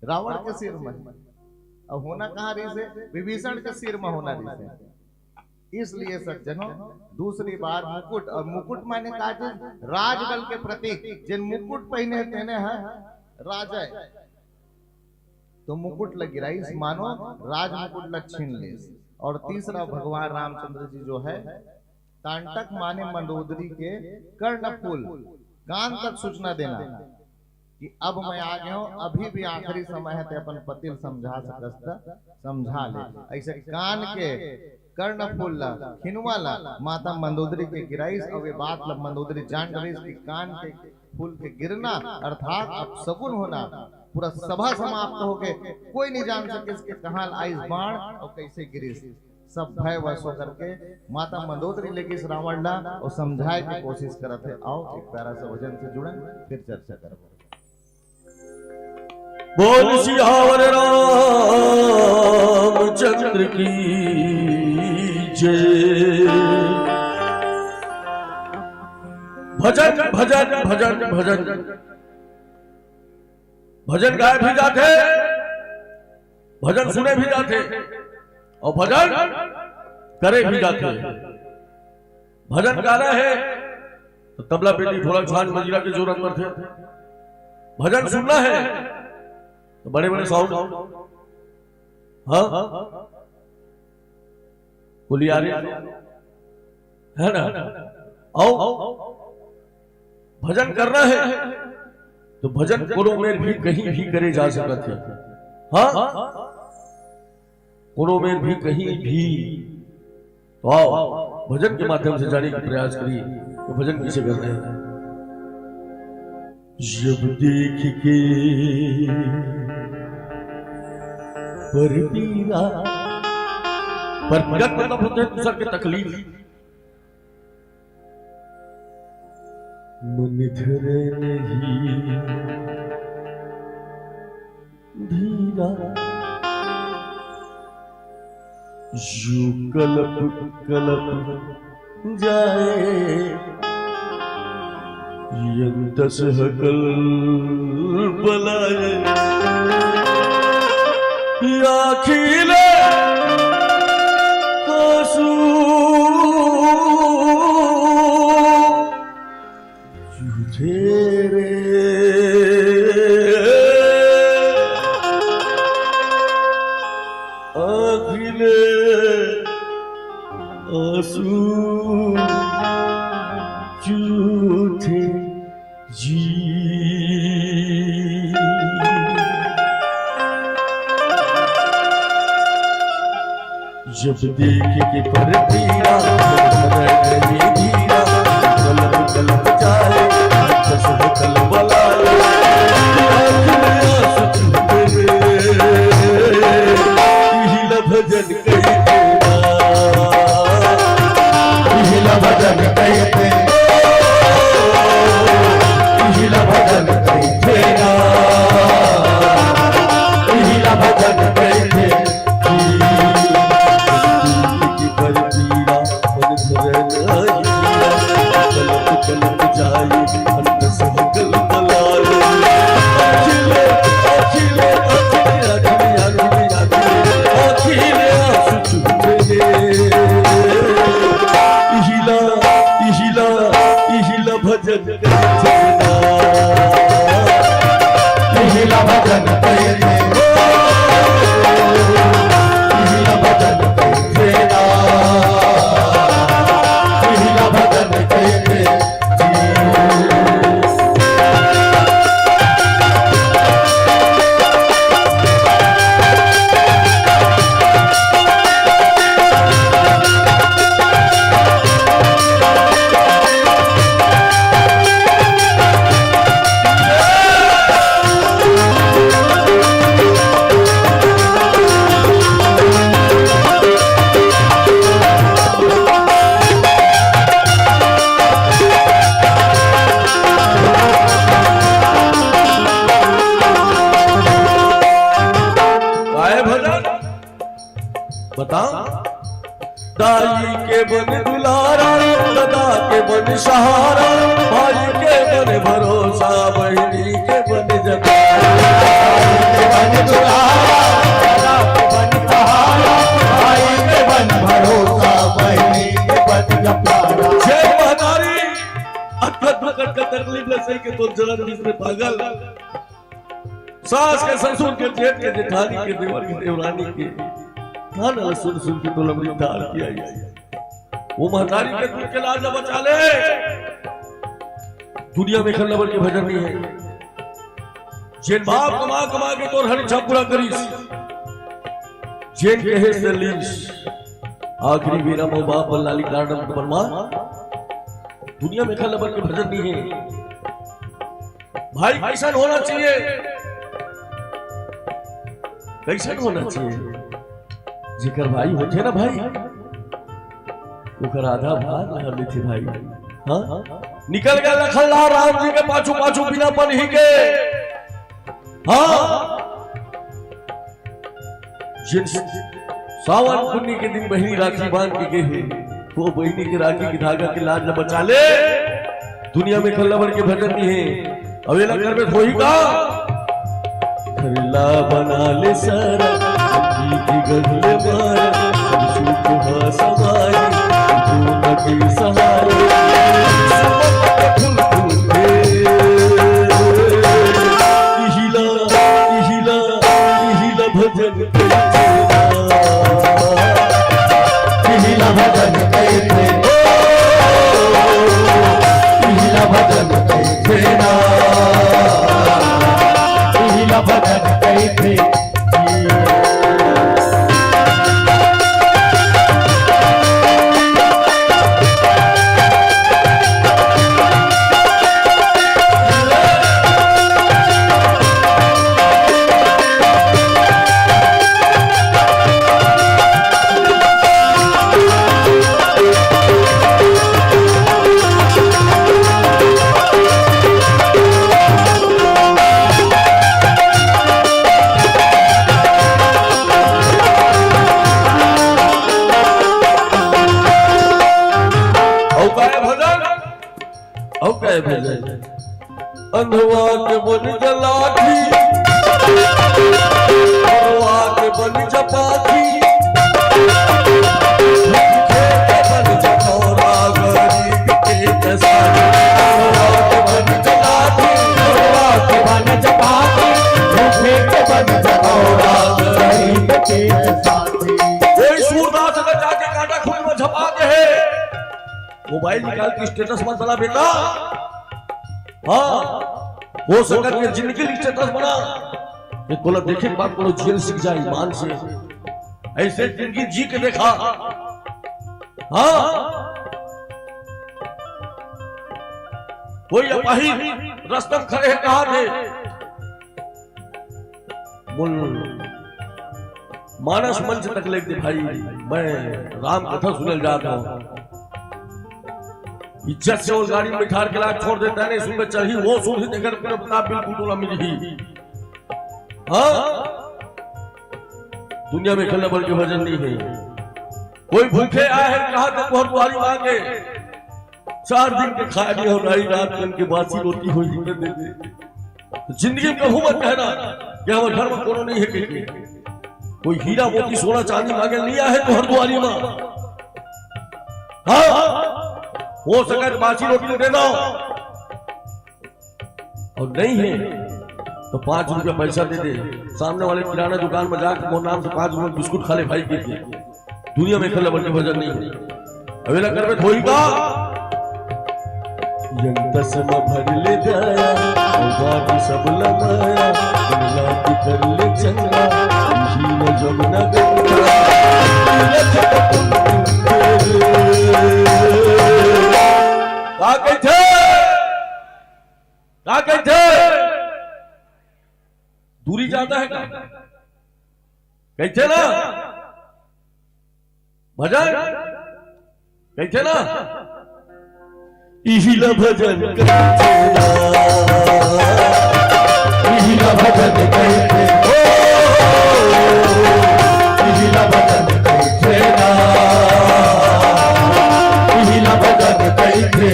रावण के सिर में। अब होना कहाँ रिहिसे? विभीषण के सिर में होना रिहिसे। इसलिए सज्जनों, दूसरी बार मुकुट, और मुकुट माने का चीज? राजबल के प्रतीक। जेन मुकुट पहिने हे तेने ह राजा हे। तो मुकुट ल गिराइस, मानो राज मुकुट ल छीन लिस। और तीसरा भगवान रामचंद्र जी जो है, तांटक माने मंदोदरी के कर्णफूल, कान तक सूचना देना कि अब मैं आ गया हूँ, अभी भी आखिरी समय है, ते अपन पति ल समझा सकस त समझा ले। ऐसे कान के कर्णफूल ला, खिनवा ला माता मंदोदरी के गिराइस, अउ ये बात ला मंदोदरी जान डरिस कि कान के फूल के गिरना अर्थात अपशगुन होना। पूरा सभा समाप्त हो गए, कोई नहीं जान सके कि कहाँ आइस बाण और कैसे गिरिस। सब भय वश होकर के माता मंदोदरी ले गिस रावण ला और समझाए के कोशिश करत हे। आओ एक प्यारा सा भजन से जुड़न, फिर चर्चा करबो। बोल सियावर रामचंद्र की जय। भजन भजन भजन भजन, भजन गाए भी जाथे, भजन सुने भी जाथे और भजन करे भी जाथे। भजन गाना हे तो तबला, पेटी, ढोलक, झांझ, मंजीरा के जोर अंदर थे। भजन सुनना हे तो बड़े बड़े साउंड, हाँ, बोलिए, आ रही है ना? आओ, भजन करना हे तो भजन कोनो मेर भी, कहीं भी करे जा सकत हे। हाँ, कोनो मेर भी, कहीं भी, तो आओ, भजन के माध्यम से जाने के प्रयास करिए कि भजन किसे करना है। जब देख के पर पीरा, पर पीरा का मतलब होता है दूसर के तकलीफ। मन धरे नहीं धीरा, यू कलप कलप जाए, यंतस हकल बलाए। आँखी ले आँसू जूझे रे, आँखी ले आँसू जूझे जी। जब देख के पर पीरा, मन धरे नहीं धीरा, कलप कलप जाए, कस कलप लाए, आँख में आँसू छूटे रे। इहिला भजन कहिथे ना, इहिला भजन कहिथे, इहिला भजन कहिथे ना, इहिला भजन कहिथे। भजन कहिथे ना, इहिला भजन कहिथे, इहिला भजन कहिथे ना, इहिला भजन कहिथे। काहे भजन? बता। दाई के बन दुलारा, ददा के बन सहारा, भाई के बन भरोसा, बहिनी के बन जतारा। दाई के बन दुलारा, ददा के बन सहारा, भाई के बन भरोसा, बहिनी के बन जतारा। जय महतारी। अतका दुख, अतका तकलीफ ल सही के तोर जनम बीच में पागल। सास के, ससुर के, जेठ के, जेठानी के, देवर के, देवरानी के, ताना ल सुन सुन के तो लमड़ी तार के आई। वो महतारी के दुख के लाज ल बचा ले। दुनिया में खल्ला बर के भजन नहीं है। जेन बाप कमा कमा के तोर हर इच्छा पूरा करिस, जेन कहे से लीस, आखिरी बेरा में बाप बल्लाली कारण बनवा। दुनिया में खल्ला बर के भजन नहीं है। भाई कैसन होना चाहिए, कैसन होना चाहिए? जेकर भाई होथे ना भाई, ओकर आधा भार ला लेथे भाई। हाँ, निकल गए लखन लाल राम जी के पाछू पाछू बिना पनही के। हाँ, जिन सावन पुन्नी के दिन बहिनी राखी बांध के गे हे, वो बहिनी के राखी के धागा के लाज ल बचा ले। दुनिया में खल्ला बर के भजन नहीं है। अब एला करबे होही का? घर ला बना ले सारा, अक्की के गढ़ ले मारा, सब सुख हा समारी, तू न के सहारे, सुमन के फूल फूटे। इहिला, इहिला, इहिला भजन कहिथे ना। इहिला भजन कहिथे। इहिला भजन कहिथे ना। इहिला भजन कहिथे। अंधवा के बन जा लाठी, अंधवा के बन जा पाठी, भूखे के बन जा कौड़ा, गरीब के कसाई। अंधवा के बन जा लाठी, अंधवा के बन जा पाठी, भूखे के बन जा कौड़ा, गरीब के कसाई। कोई सूरदास अगर जाके कांटा खून में झपा दे हे, मोबाइल निकाल के स्टेटस मत बना बेटा। हाँ, हो सकत हे जिंदगी के स्टेटस बना, ये तोला देखे के बाद कोनो जेल सीख जाए ईमान से। ऐसे जिंदगी जी के देखा। हाँ, कोई अपाहिज रस्ता म खड़े हे, कहा थे, बोल, मानस मंच तक लेके भाई, मैं राम कथा सुनल जात हूँ। इज्जत से वो गाड़ी में बैठा के ला छोड़ देता है, नहीं सुन में चढ़ी, वो सुन ही देकर पूरे प्रताप बिल्कुल टोला मिल गई। हाँ, दुनिया में खेलने बल के भजन नहीं है। कोई भूखे आए हैं, कहा तो बहुत बारी मांगे, चार दिन के खाए नहीं हो, राई रात दिन के बासी रोटी हो ही दे दे। जिंदगी में कहूं मत कहना कि हमर घर में कोनो नहीं है कहिके। कोई हीरा मोती सोना चांदी मांगे नहीं आए तो हर दुआरी में। हाँ, हो सके तो बासी रोटी दे दो, और नहीं है तो पांच रुपया पैसा दे दे। सामने वाले किराना दुकान में जाके मोर नाम से पांच रुपया बिस्कुट खा ले भाई, कहिके। दुनिया में खेलने बल के भजन नहीं है। अवेला करबे थोड़ी का। यंतस म भर ले दया, बाकी सब लमाया, दुनिया की कर ले चंगा, इही न जमुना गंगा। का कहिथे? का कहिथे? दूरी ज्यादा है का? कहिथे ना? भजन कहिथे ना? इही ला भजन कहिथे ना, इही ला भजन कहिथे, ओ, इही ला भजन कहिथे ना, इही ला भजन कहिथे।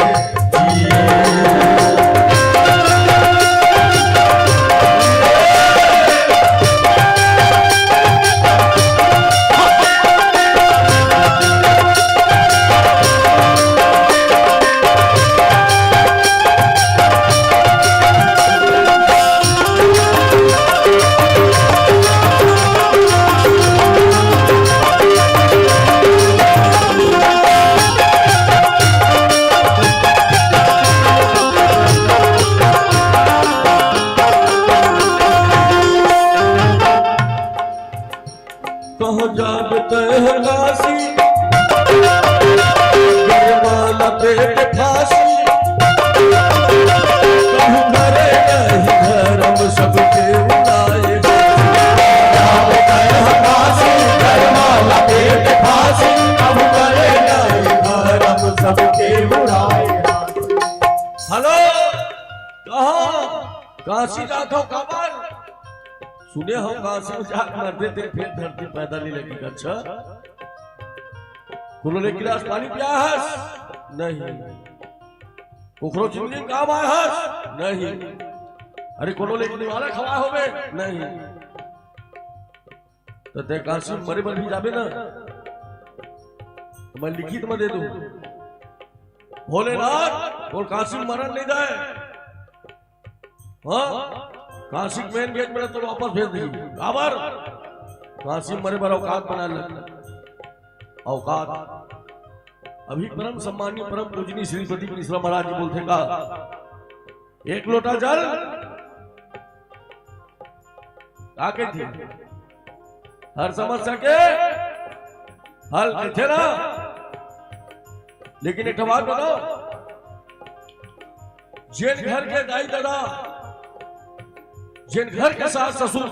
कहाँ जाबे तैं ह काशी, गरमाला पेट फांसी। कहूँ करे नहीं धर्म सबके उड़ाए। जाबे तैं ह काशी, गरमाला पेट फांसी। कहूँ करे नहीं धर्म सबके उड़ाए। हेलो, कहाँ? काशी जात हो काबर? सुने हो काशी में जाके मर देते, फिर धरती पैदा नहीं लगी। अच्छा, कोनो ले गिलास पानी पिया हस? नहीं। ओखरो जिंदगी में काम आया हस? नहीं। अरे, कोनो ले निवाला खवा होबे? नहीं। तो तैं काशी में मरे बर भी जाबे ना, तो मैं लिखित में दे दूं, भोलेनाथ, मोर काशी में मरन नहीं जाए। हाँ, काशी के मेन गेट में तो वापस भेज दी। काबर? काशी में मरे बर औकात बना ले। औकात। अभी परम सम्माननीय, परम पूजनीय श्रीपति मिश्रा महाराज जी बोलथे का, एक लोटा जल, का कहिथे? हर समस्या के हल कहिथे ना। लेकिन एक ठो बात बताओ, जेन घर के दाई ददा, जेन घर के सास ससुर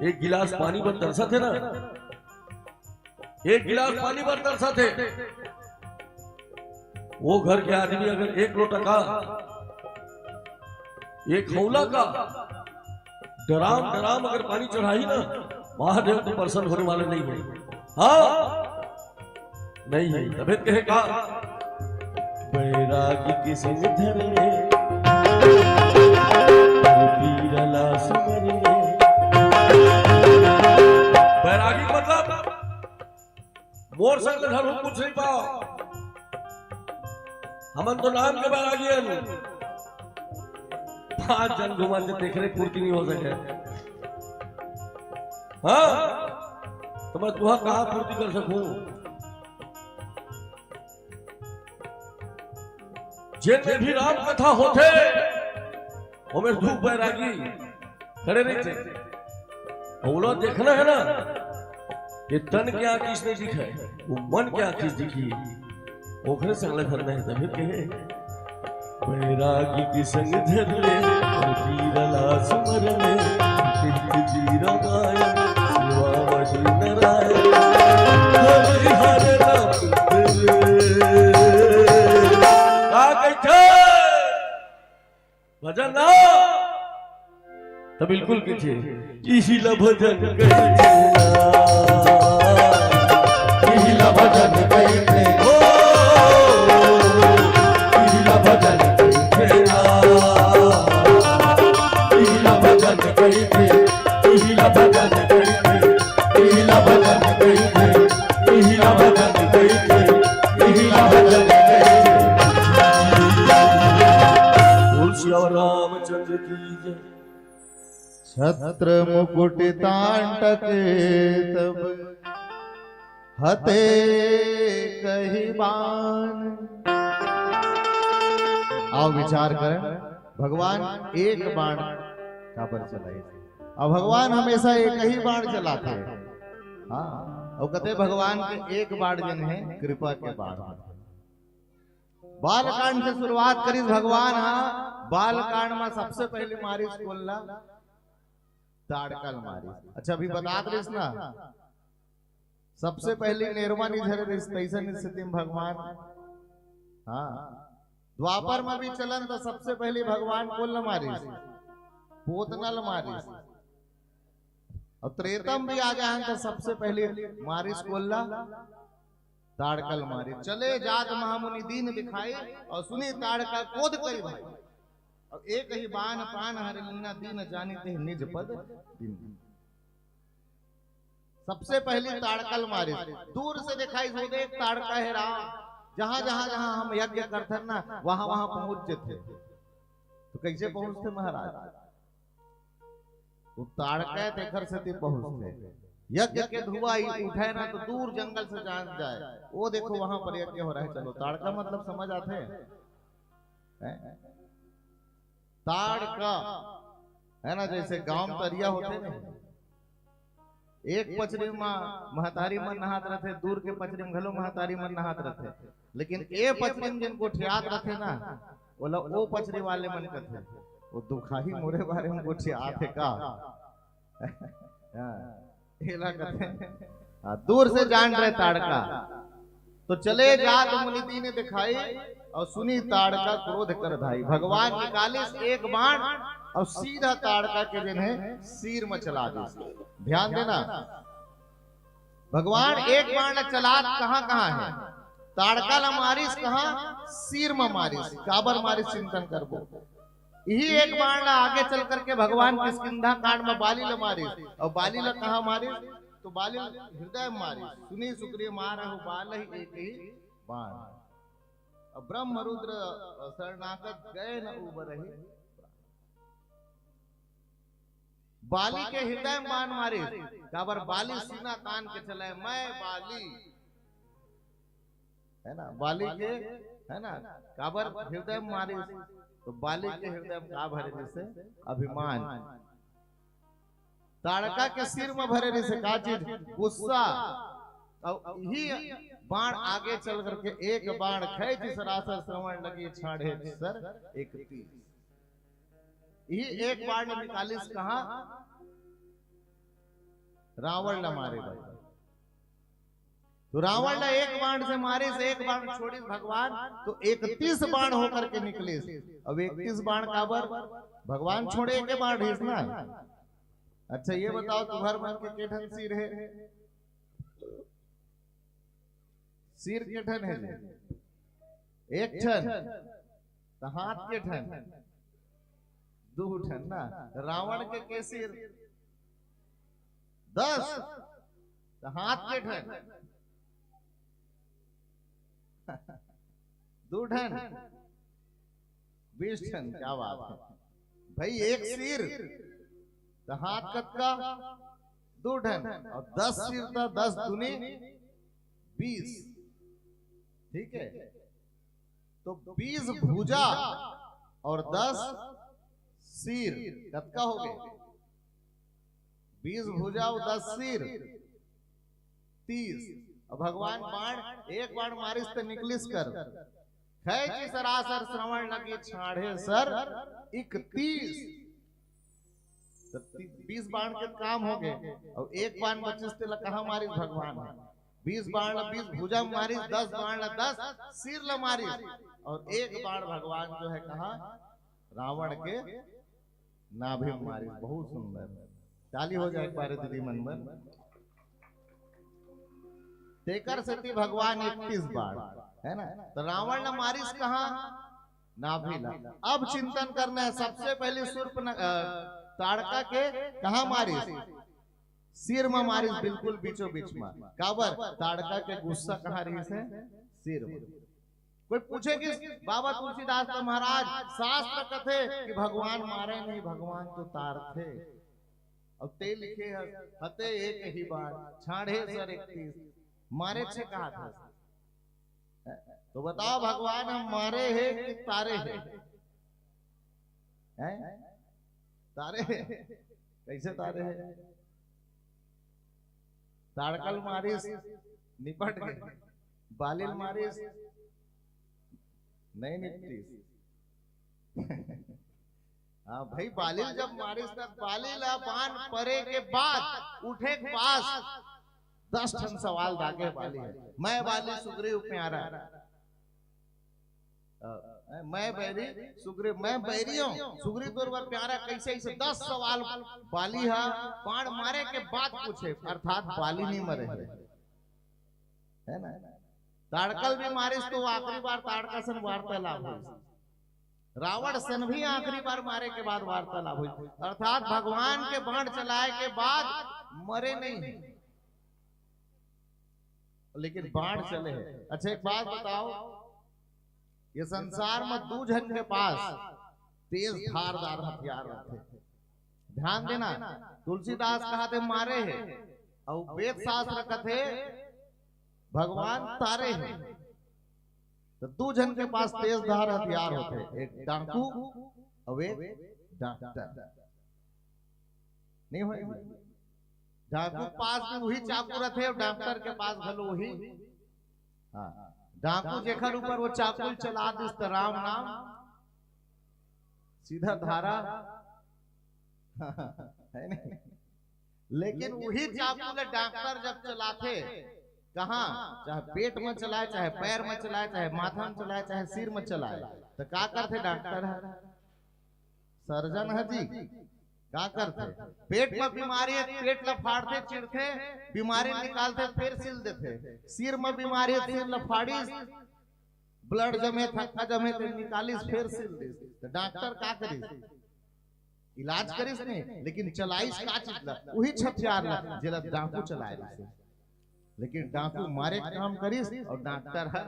एक गिलास पानी बर तरसत हे ना, एक गिलास पानी बर तरसत हे, वो घर के आदमी अगर एक लोटा का, एक हौला का डराम डराम अगर पानी चढ़ाही ना, महादेव तो प्रसन्न होने वाले नहीं है। हाँ, नहीं है। तबे त कहे का, बैरागी के संग धर ले, बैरागी मतलब मोर संग धर्म कुछ नहीं पाओ। हमन तो नाम के बैरागी हन। पांच जन घुमा के तेखरे पूर्ति नहीं हो सके। हाँ, तो मैं तुहा कहा पूर्ति कर सकूं? जेन में भी राम कथा होथे, ओमे दू बैरागी खड़े रहिथे। अउ ओला देखना हे ना, ये तन के आँखी से नहीं दिखे, वो मन के आँखी से दिखही, ओखरे संग ले धरना हे, तभे कहे, बैरागी के संग धर ले, अउ पीरा ला सुमर ले, पीरा गाय, सेवा मधु नारायण, हरि हर नाम। का कहिथे? भजन ना, त बिल्कुल कहिथे, इही ला भजन कहिथे ना, इही ला भजन कहिथे, ओ, इही ला भजन कहिथे ना, इही ला भजन कहिथे, इही ला भजन कहिथे, इही ला भजन कहिथे, इही ला भजन कहिथे, इही ला भजन कहिथे। बोल सिया रामचंद्र की जय। छत्र मुकुट तांडव तब हते कही बान। आओ विचार करें, भगवान एक बाण काबर चलाइस? अउ भगवान हमेशा एक ही बाण चलाथे। हाँ, अउ कथे भगवान के एक बाण जेन हे, कृपा के बाण। बालकांड से शुरुआत करिस भगवान हा। बालकांड में सबसे पहले मारिस कोन ला? ताड़का ल मारिस। अच्छा, अभी बतात रहिस ना, सबसे पहले नेरवा नहीं झरे रहिस, तैसन स्थिति में भगवान। हाँ, द्वापर में भी चलन तो सबसे पहले भगवान कोन ल मारिस? पोतना ल मारिस। अउ त्रेता में भी आ गए हैं तो सबसे पहले मारिस कोन ला? ताड़का ल मारिस। चले जात महामुनि दीन दिखाई, अउ सुनि ताड़का क्रोध करि भाई। अउ एक ही बान प्रान हरि लीन्हा, दीन जानि तेहि निज पद दीन्हा। सबसे पहली ताड़का ल मारिस। दूर से दिखाइस, ओ देख ताड़का हे राम, जहां जहां जहां हम यज्ञ करथन ना, वहां वहां पहुंच जथे। तो कैसे पहुंचथे महाराज? वो ताड़का हे तेखर सेती पहुंचथे। यज्ञ के धुआं ही उठे ना तो दूर जंगल से जान जाए, ओ देखो वहां पर यज्ञ हो रहा है, चलो। ताड़का मतलब समझ आथे? हैं? ताड़का हे ना, जैसे गांव में तरिया होथे ना, एक पचरी म महतारी मन नहात रथे, दूर के पचरी म घलो महतारी मन नहात रथे, लेकिन ए पचरी म जेन गोठियात रथे ना, ओला ओ पचरी वाले मन कथे। वो दुखाही मोरे बारे म गोठियात हे का? हाँ, एला कथे। हाँ, दूर से जान रहे ताड़का। तो चले जात मुनि दीन दिखाई, अउ सुनि ताड़का क्रोध कर धाई। भगवान निकालिस एक बाण अउ सीधा ताड़का के जेन हे सिर म चला दिस। ध्यान देना, भगवान एक बाण चलात कहां कहां हे? ताड़का ल मारिस कहां? सिर म मारिस। काबर मारिस, चिंतन करबो। इही एक बाण ला आगे चल करके भगवान किष्किंधा कांड में बाली ला मारिस, अउ बाली ला कहां मारिस? तो बाली हृदय में मारिस। सुनि सुग्रीव मारहु बालहि एक ही बाण। अउ ब्रह्म रुद्र शरणागत गए न उबरहि। बाली के हृदय में बाण मारिस, काबर बाली सीना तान के चले, मैं बाली। हे ना, बाली के, हे ना, काबर हृदय में मारिस, तो बाली के हृदय में का भरे रिहिसे? अभिमान। ताड़का के सिर में भरे रिहिसे का चीज? गुस्सा। अउ इही बाण आगे चल करके एक बाण खैंचिस सरासर श्रवण लगी छाड़े सर इकतीस। इही एक बाण निकालिस कहां? रावण ला मारे बर। तो रावण ला एक बाण से मारिस, एक बाण छोड़िस भगवान, तो इकतीस बाण होकर के निकलिस। अब इकतीस बाण काबर? भगवान छोड़े एक बाण रिहिस ना। अच्छा, ये बताओ, तुम्हर मन के के ठन सिर हे? सिर के ठन हे जी? एक ठन। त हाथ के ठन? दू ठन ना। रावण के के सिर? दस। त हाथ के ठन? दू ठन। बीस ठन। क्या बात है भाई, एक सिर त हाथ कतका? दू ठन। और दस सिर त दस दूनी बीस। ठीक है, तो बीस भुजा और दस सिर कतका हो गए? बीस भुजा और दस सिर, तीस। अब भगवान बाण, एक बाण मारिस त निकलिस कर, खैची सरासर श्रवण लगी छाड़े सर इकतीस। त ती-, बीस बाण के काम हो गए, और एक बाण बचिस तेला कहाँ मारिस भगवान? बीस बाण ला बीस भुजा म मारिस, दस बाण ला दस सिर ला मारिस, और एक बाण भगवान जो है कहाँ? रावण के नाभि म मारिस। बहुत सुंदर, ताली हो जाए एक बार दीदी मन बर। तेकर सेती भगवान इकतीस बाण, है ना? तो रावण ला मारिस कहाँ? नाभि ला। अब चिंतन करना है, सबसे पहले सूर्प न, अ, ताड़का के कहाँ मारिस? सिर म मारिस, बिल्कुल बीचों बीच म। काबर? ताड़का के गुस्सा कहाँ रहिस हे? सिर म। कोई पूछे कि बाबा तुलसीदास तो महाराज, शास्त्र कथे कि भगवान मारे नहीं, भगवान तो तारथे। अब ते लिखे हस, हते एक ही बाण, छाड़े सर इकतीस, मारे छे कहा था। तो बताओ भगवान, हम मारे हे कि तारे हे? हैं? तारे हे। कैसे तारे हे? ताड़का ल मारिस, निपट गए। बाली ल मारिस, नहीं निपटिस। हाँ भाई, बाली ल जब मारिस, तब बाली ला बाण परे के बाद उठे के बाद दस ठन सवाल दागे बाली हे। मैं बाली सुग्रीव प्यारा, अ, मैं बैरी सुग्रीव, मैं बैरी हूँ, सुग्रीव तोर बर प्यारा, कैसे, ऐसे दस सवाल बाली हा बाण मारे के बाद पूछे, अर्थात बाली नहीं मरे हे, है ना? ताड़का ल भी मारिस तो आखिरी बार ताड़का सन वार्तालाप होइस, रावण सन भी आखिरी बार मारे के बाद वार्तालाप होइस, अर्थात भगवान के बाण चलाए के बाद मरे नहीं हे, लेकिन बाण चले हे। अच्छा, एक बात बताओ, ये संसार में दू झन के पास तेज धारदार हथियार रहते। ध्यान देना, तुलसीदास कहा थे मारे हे, और वेद शास्त्र कथे भगवान तारे हे। तो दू झन के पास तेज धार हथियार होते, एक डाकू और एक डॉक्टर। नहीं होय? डाकू पास भी वही चाकू रहते और डॉक्टर के पास घलो वही। हाँ, डाकू जेकर ऊपर वो चाकू चला दिस त राम नाम सीधा धारा। है नहीं? लेकिन वही चाकू ले डॉक्टर जब चलाथे, कहाँ, चाहे पेट में चलाए, चाहे पैर में चलाए, चाहे माथा में चलाए, चाहे सिर में चलाए, तो का करथे डॉक्टर ह? सर्जन ह जी। का करथे? पेट में बीमारी हे, पेट ला फाड़थे, चिरथे, बीमारी निकालथे, फिर सिल देथे। सिर में बीमारी हे, सिर ला फाड़िस, ब्लड जमे, थक्का जमे, ते निकालिस, फिर सिल दिस। तो डॉक्टर का करिस? इलाज करिस नहीं, लेकिन चलाइस का चीज ला? वही हथियार ला, जेला डाकू चलाए रहिस। लेकिन डाकू मारे के काम करिस और डॉक्टर ह,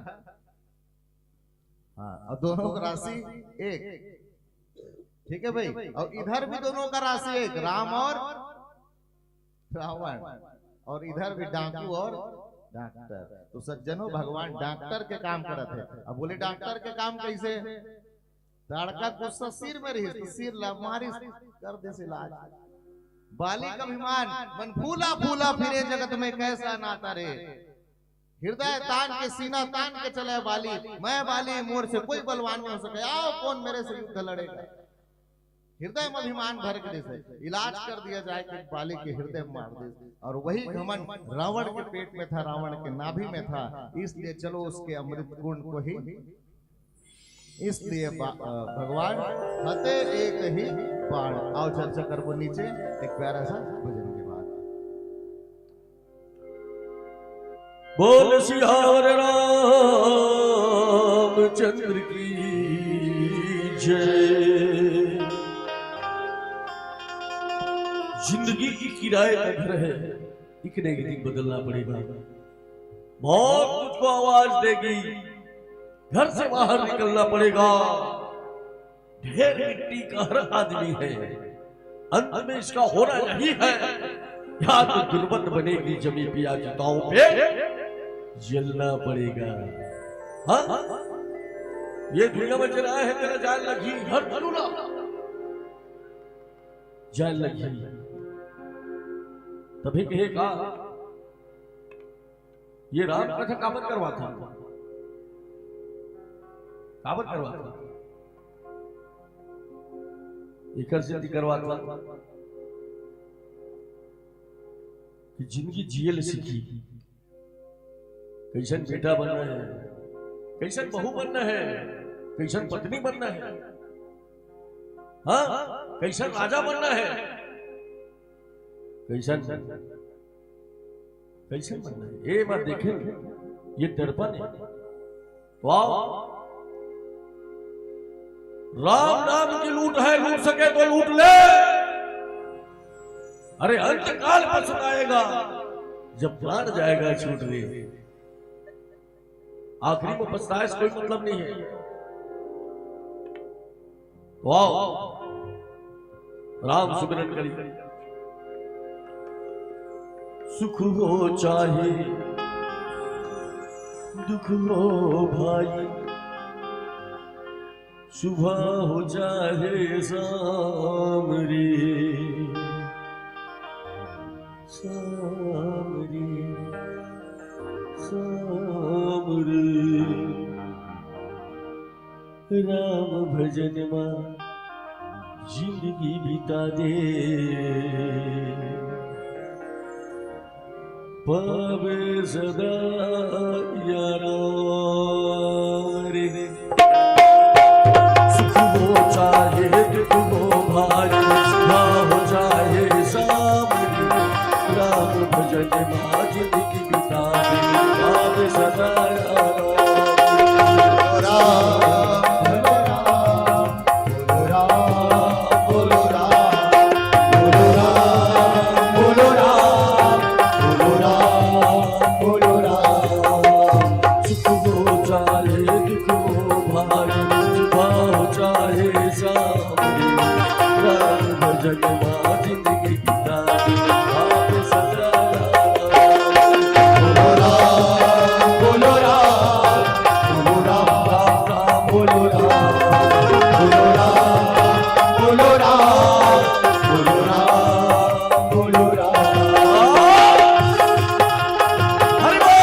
हाँ, और दोनों का राशि एक। ठीक है भाई, और इधर भी दोनों का राशि एक, राम और रावण, और इधर भी डाकू और डॉक्टर। तो सज्जनों, भगवान डॉक्टर के काम करत हे। अब बोले, डॉक्टर के काम कैसे? ताड़का गुस्सा सिर में रहिस, तो सिर ला मारिस, कर दिस इलाज। बाली का अभिमान, मन फूला फूला फिरे जगत में, कैसा नाता रे। हृदय तान के, सीना तान के चले बाली, मैं बाली, मोर से कोई बलवान नहीं हो सके, आओ कौन मेरे से युद्ध लड़ेगा। हृदय में अभिमान भर के दिस, इलाज कर दिया जाए कि बाली के हृदय में मार दिस। और वही घमंड रावण के पेट में था, रावण के नाभि में था, इसलिए चलो उसके अमृत कुंड को ही, इसलिए बा-, अ, भगवान हते एक ही बाण। आओ चर्चा करबो नीचे एक प्यारा सा भजन के बाद। बोल सियावर रामचंद्र की जय। जिंदगी एक किराए का घर है, एक न एक दिन बदलना पड़ेगा। मौत तुझको आवाज देगी, घर से बाहर निकलना पड़ेगा। ढेर मिट्टी का हर आदमी है, अंत में इसका होना यही है। या तो दुर्बत बनेगी जमी पिया चिताओं पे, जलना पड़ेगा। हाँ, ये दुनिया में जलाया है तेरा जान लगी, हर जलूला जान लगी। तभी कहे का, ये राम कथा काबर करवात हन? काबर करवात हन? एकर सेती करवात हन कि जिंदगी जिए ले सीखी। कैसन बेटा बनना है, कैसन बहू बनना है, कैसन पत्नी बनना है, हाँ, कैसन राजा बनना है, कैसन, कैसन बनना है। ये बात देखे, ये दर्पण है। वाह, राम नाम की लूट है, लूट सके तो लूट ले। अरे, अंत काल पछताएगा जब प्राण जाएगा छूट रे। आखिरी में पछताए से कोई मतलब नहीं है। वाह, राम सुमिरन करी। सुख हो चाहे दुख हो भाई, सुबह हो चाहे शाम रे, शाम रे, शाम रे। राम भजन मा जिंदगी बिता दे, पावे सदा यारा रे। सुख हो चाहे दुख हो भाई, सुबह हो चाहे शाम रे, राम भजन मा जिंदगी बिता दे, पावे सदा यारा रे। राम, बोलो राम, बोलो राम, बोलो राम, बोलो राम, बोलो राम, बोलो राम। सुख हो चाहे दुख हो भाई, सुबह हो चाहे शाम रे, राम भजन मा जिंदगी बिता दे, पावे सदा यारा रे। बोलो राम, बोलो राम, बोलो राम, राम, राम, बोलो राम, बोलो राम, बोलो राम, बोलो राम, बोलो राम। हरि बोल।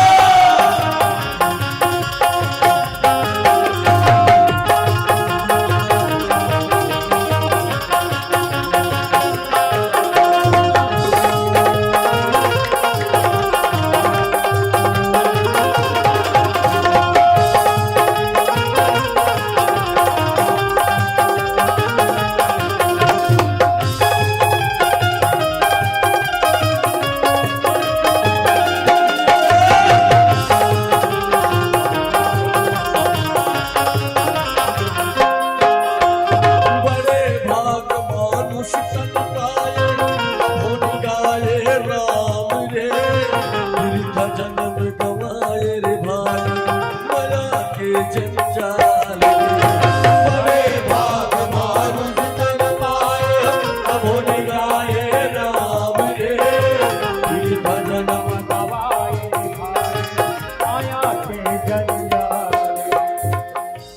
बड़े भाग मानुष तन पाए, होन गाए राम रे। बिरथा जन्म गवाए रे भाई, मया के जंजाल रे। बड़े भाग मानुष तन पाए, होन गाए राम रे। बिरथा जन्म गवाए रे भाई, मया के जंजाल रे।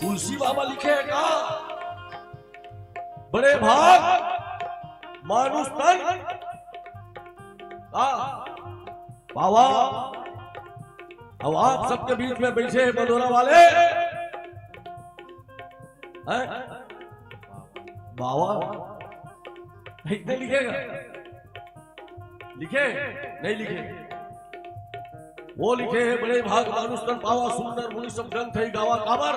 तुलसी बाबा लिखे हे का, बड़े भाग मानुष तन का पावा। अब आप सबके बीच में बैठे हैं बलोरा वाले, हैं? बाबा, इतने लिखेगा? लिखे? नहीं लिखे। वो लिखे हे, बड़े भाग मानुष तन पावा, सुंदर मुनि सब ग्रंथ है गावा। काबर?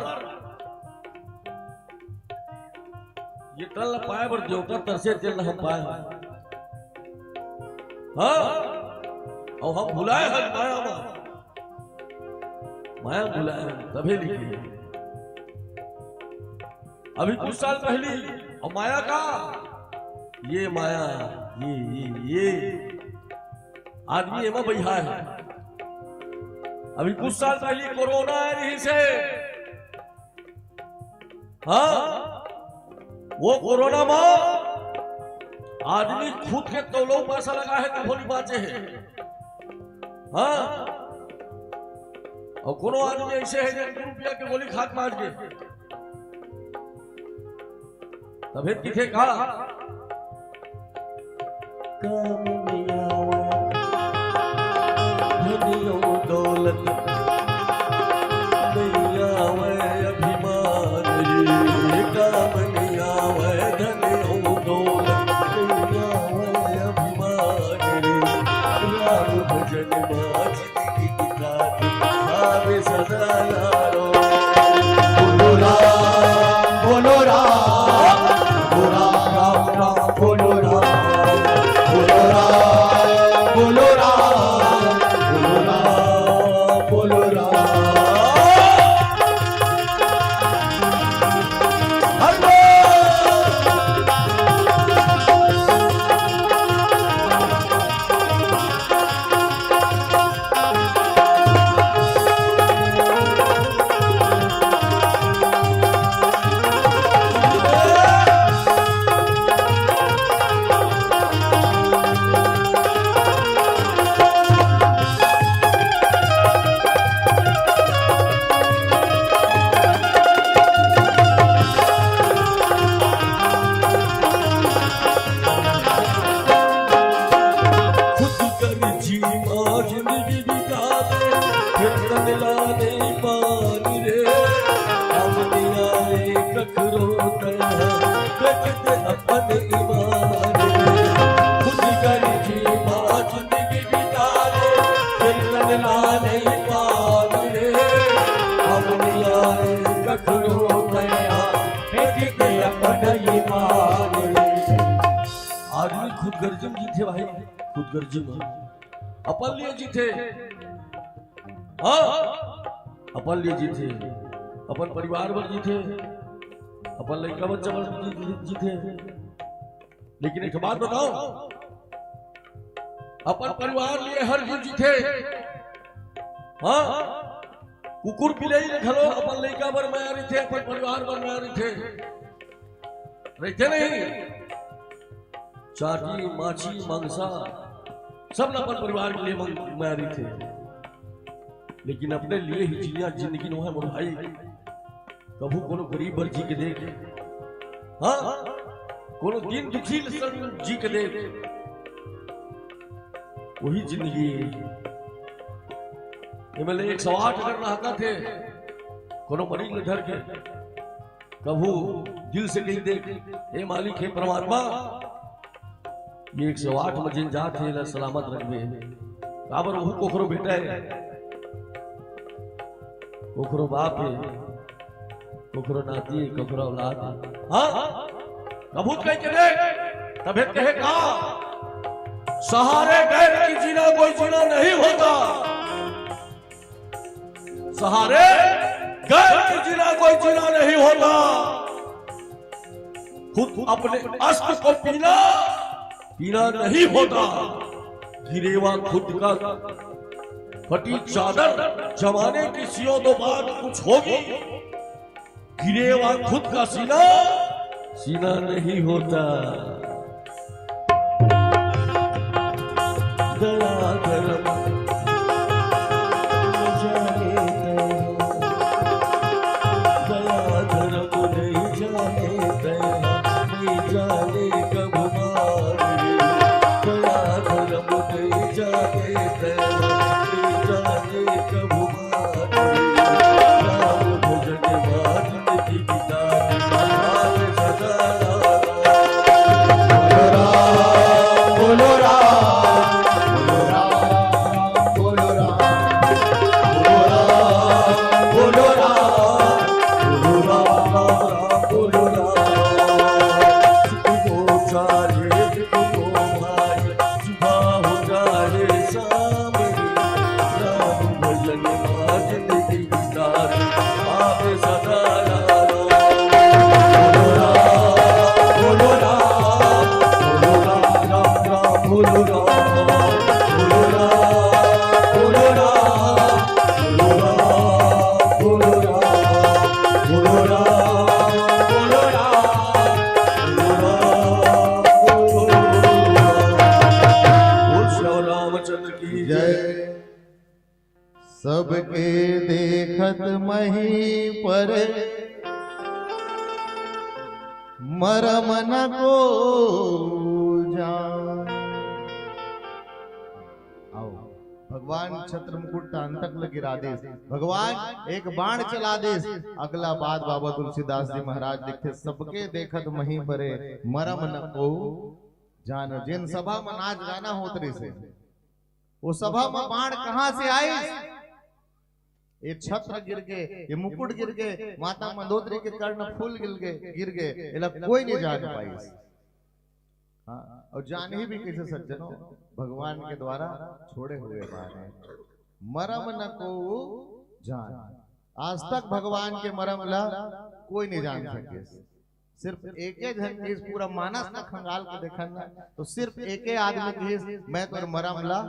ये तन ला पाए बर देवता तरसे, तेन ला हम पाए हन। हाँ, अउ हम भुलाए हन माया मा। माया भुलाए हन, तभे लिखे हे। अभी कुछ साल पहली, अउ माया का ये माया, ये, ये, ये आदमी एमा बइहा हे। अभी कुछ साल पहिली कोरोना आय रहिस हे। हाँ, वो कोरोना म आदमी खुद के तौलऊ पैसा लगाय हे, तभो नइ बाँचे हे। हाँ, अउ कोनो आदमी अइसे हे, जेन दू रुपया के गोली खा के बाँच गे। तभे त कहिथे का? काम नइ आवय धन अउ दौलत, नइ आवय अभिमान रे। काम नइ आवय धन अउ दौलत, नइ आवय अभिमान रे। राम भजन मा जिंदगी बिता दे, आवे सदा यारो। बोलो राम, बोलो राम, बोलो राम, राम, राम, बोलो राम, बोलो राम, बोलो राम, बोलो राम, बोलो राम। खुद कर जी मा जिंदगी बिता दे, फिर तन ला नइ पान रे। काम नइ आवय कखरो तनहा, बेच दे अपन ईमान रे। खुद कर जी मा जिंदगी बिता दे, फिर तन ला नइ पान रे। काम नइ आवय कखरो तनहा, बेच दे अपन ईमान रे। आदमी खुदगर्जी म जीथे भाई, खुदगर्जी म। अपन लिए जीथे, हाँ, अपन लिए जीथे, अपन परिवार बर जीथे, अपन लइका बच्चा बर जी-, जीथे। लेकिन एक बात बताओ, अपन परिवार लिए हर जीव जीथे, हाँ, कुकुर बिलई ल घलो अपन लइका बर मया रहिथे, अपन परिवार बर मया रहिथे, रहिथे नहीं? चाटी, माछी, मांसा, सब ल अपन परिवार के लिए मन-, मया रहिथे, लेकिन अपने लिए ही जीना जिंदगी नोहे मोर भाई। कभू कोनो गरीब बर जी के देख, हाँ, कोनो दीन दुखी ल संग जी के देख, वही जिंदगी हे। एमएलए एक सौ आठ अगर रहता थे, कोनो मरीज ल धर के, कभू दिल से कहि दे, "हे मालिक, हे परमात्मा, ये एक सौ आठ म जेन जात हे, एला सलामत रखबे।" काबर ओहू कोखरो बेटा हे, कोखरो बाप हे, कोखरो नाती हे, कोखरो औलाद हे। हाँ? कभू कहि के देख, तभे त कहे का? सहारे गैर की जीना कोई जीना नहीं होता। सहारे गैर की जीना कोई जीना नहीं होता। खुद अपने अश्क को पीना, पीना नहीं होता। गिरेवा खुद का फटी चादर, जमाने की सियों तो बात कुछ होगी। गिरेवा खुद का सीना, सीना नहीं होता। दया धर्म न जाने तैं, दया धर्म नहीं जाने तैं, नहीं जाने कब मारे। दया धर्म नहीं जाने तैं, नहीं जाने कब मारे। राम भजन मा जिंदगी बिता दे, आवे सदा यारो। बोलो राम, बोलो राम, बोलो राम। देखत मही परे मरम न को जान। आओ, भगवान छत्र मुकुट अंतक ल गिरा देस, भगवान एक बाण चला देस। अगला बात बाबा तुलसीदास जी महाराज लिखथे, "सबके देखत मही परे मरम न को जान।" जेन सभा म नाच गाना होत रहिसे, वो सभा म बाण कहाँ से आइस? ये छत्र गिर गे, ये मुकुट गिर गे, माता मंदोदरी के कर्ण फूल गिर गे, गिर गे, एला कोई नहीं जान पाइस। हाँ, और जान ही भी कैसे सज्जनों, भगवान के द्वारा छोड़े हुए बाण हे। मरम न को जान, आज तक भगवान के मरम ला कोई नहीं जान सके। सिर्फ एके झन किहिस, पूरा मानस ला खंगाल के देखन ना, तो सिर्फ एके आदमी किहिस, "मैं तोर मरम ला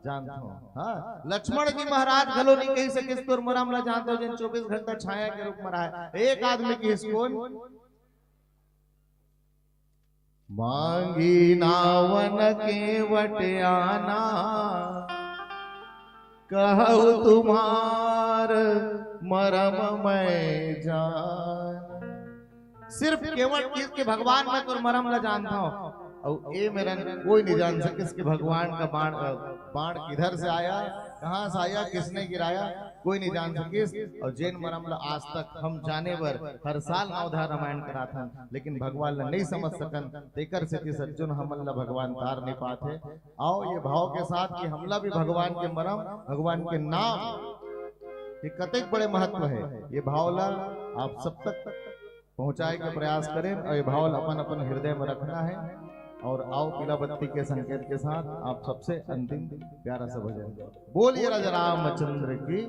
जानथों।" हाँ, लक्ष्मण जी महाराज घलो नहीं कहि सकिस, "तोर मरम ला जानथों," जेन चौबीस घंटा छाया के रूप में रहा। एक आदमी किहिस, कौन? "मांगी नावन के वट आना, कहु तुम्हार मरम मैं जान।" सिर्फ केवट किहिस कि भगवान मैं तोर मरम ला जानथों। अउ ए मेरन कोई नहीं जान सकिस कि भगवान का बाण, अ, बाण किधर से आया, कहाँ से आया, किसने गिराया, कोई नहीं जान सकिस। अउ जेन मरम ला आज तक हम जाने बर हर साल नवधा रामायण कराथन, लेकिन भगवान ला नहीं समझ सकन, तेकर सेती सज्जन हमन ला भगवान तार नहीं पाथे। आओ ये भाव के साथ कि हमला भी भगवान के मरम, भगवान के नाम के कतेक बड़े महत्व हे, ये भाव ला आप सब तक पहुंचाए के प्रयास करें और ये भाव ला अपन अपन हृदय में रखना है। और आओ पीला बत्ती के संकेत के साथ आप सबसे अंतिम प्यारा सा भजन। बोलिए राजा रामचंद्र की।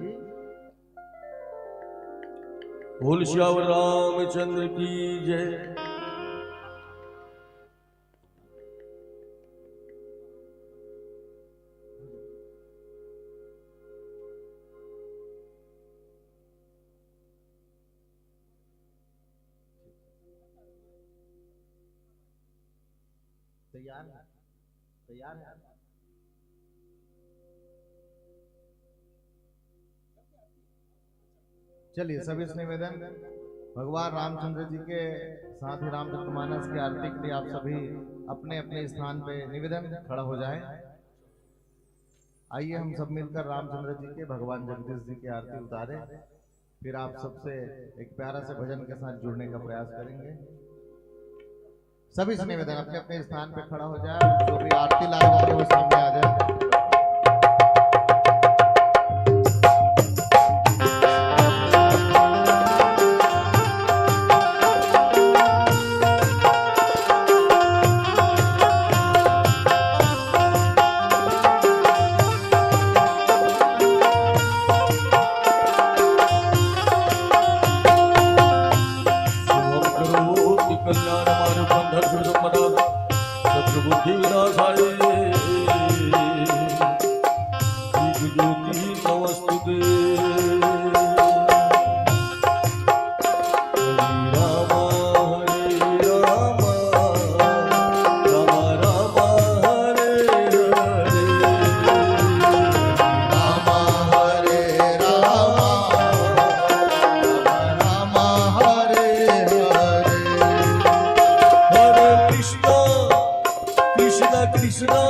बोल सियावर रामचंद्र की जय। तैयार है? तैयार है? चलिए, सभी से निवेदन, भगवान रामचंद्र जी के साथ ही रामचरितमानस की आरती के लिए आप सभी अपने अपने स्थान पे निवेदन, खड़ा हो जाएं। आइए, हम सब मिलकर रामचंद्र जी के, भगवान जगदीश जी की आरती उतारें। फिर आप सबसे एक प्यारा से भजन के साथ जुड़ने का प्रयास करेंगे। सभी से निवेदन, अपने अपने स्थान पे खड़ा हो जाए, जो भी आरती लाए होंगे वो सामने आ जाए। शुभं करोति कल्याणमारोग्यं धनसुखं प्रदां शत्रुबुद्धिविनाशाय। दीपज्योतिः नमोऽस्तु ते। हरे राम, हरे राम, राम राम, हरे हरे। राम हरे राम, राम राम, हरे हरे। हरे कृष्णा, कृष्णा कृष्णा,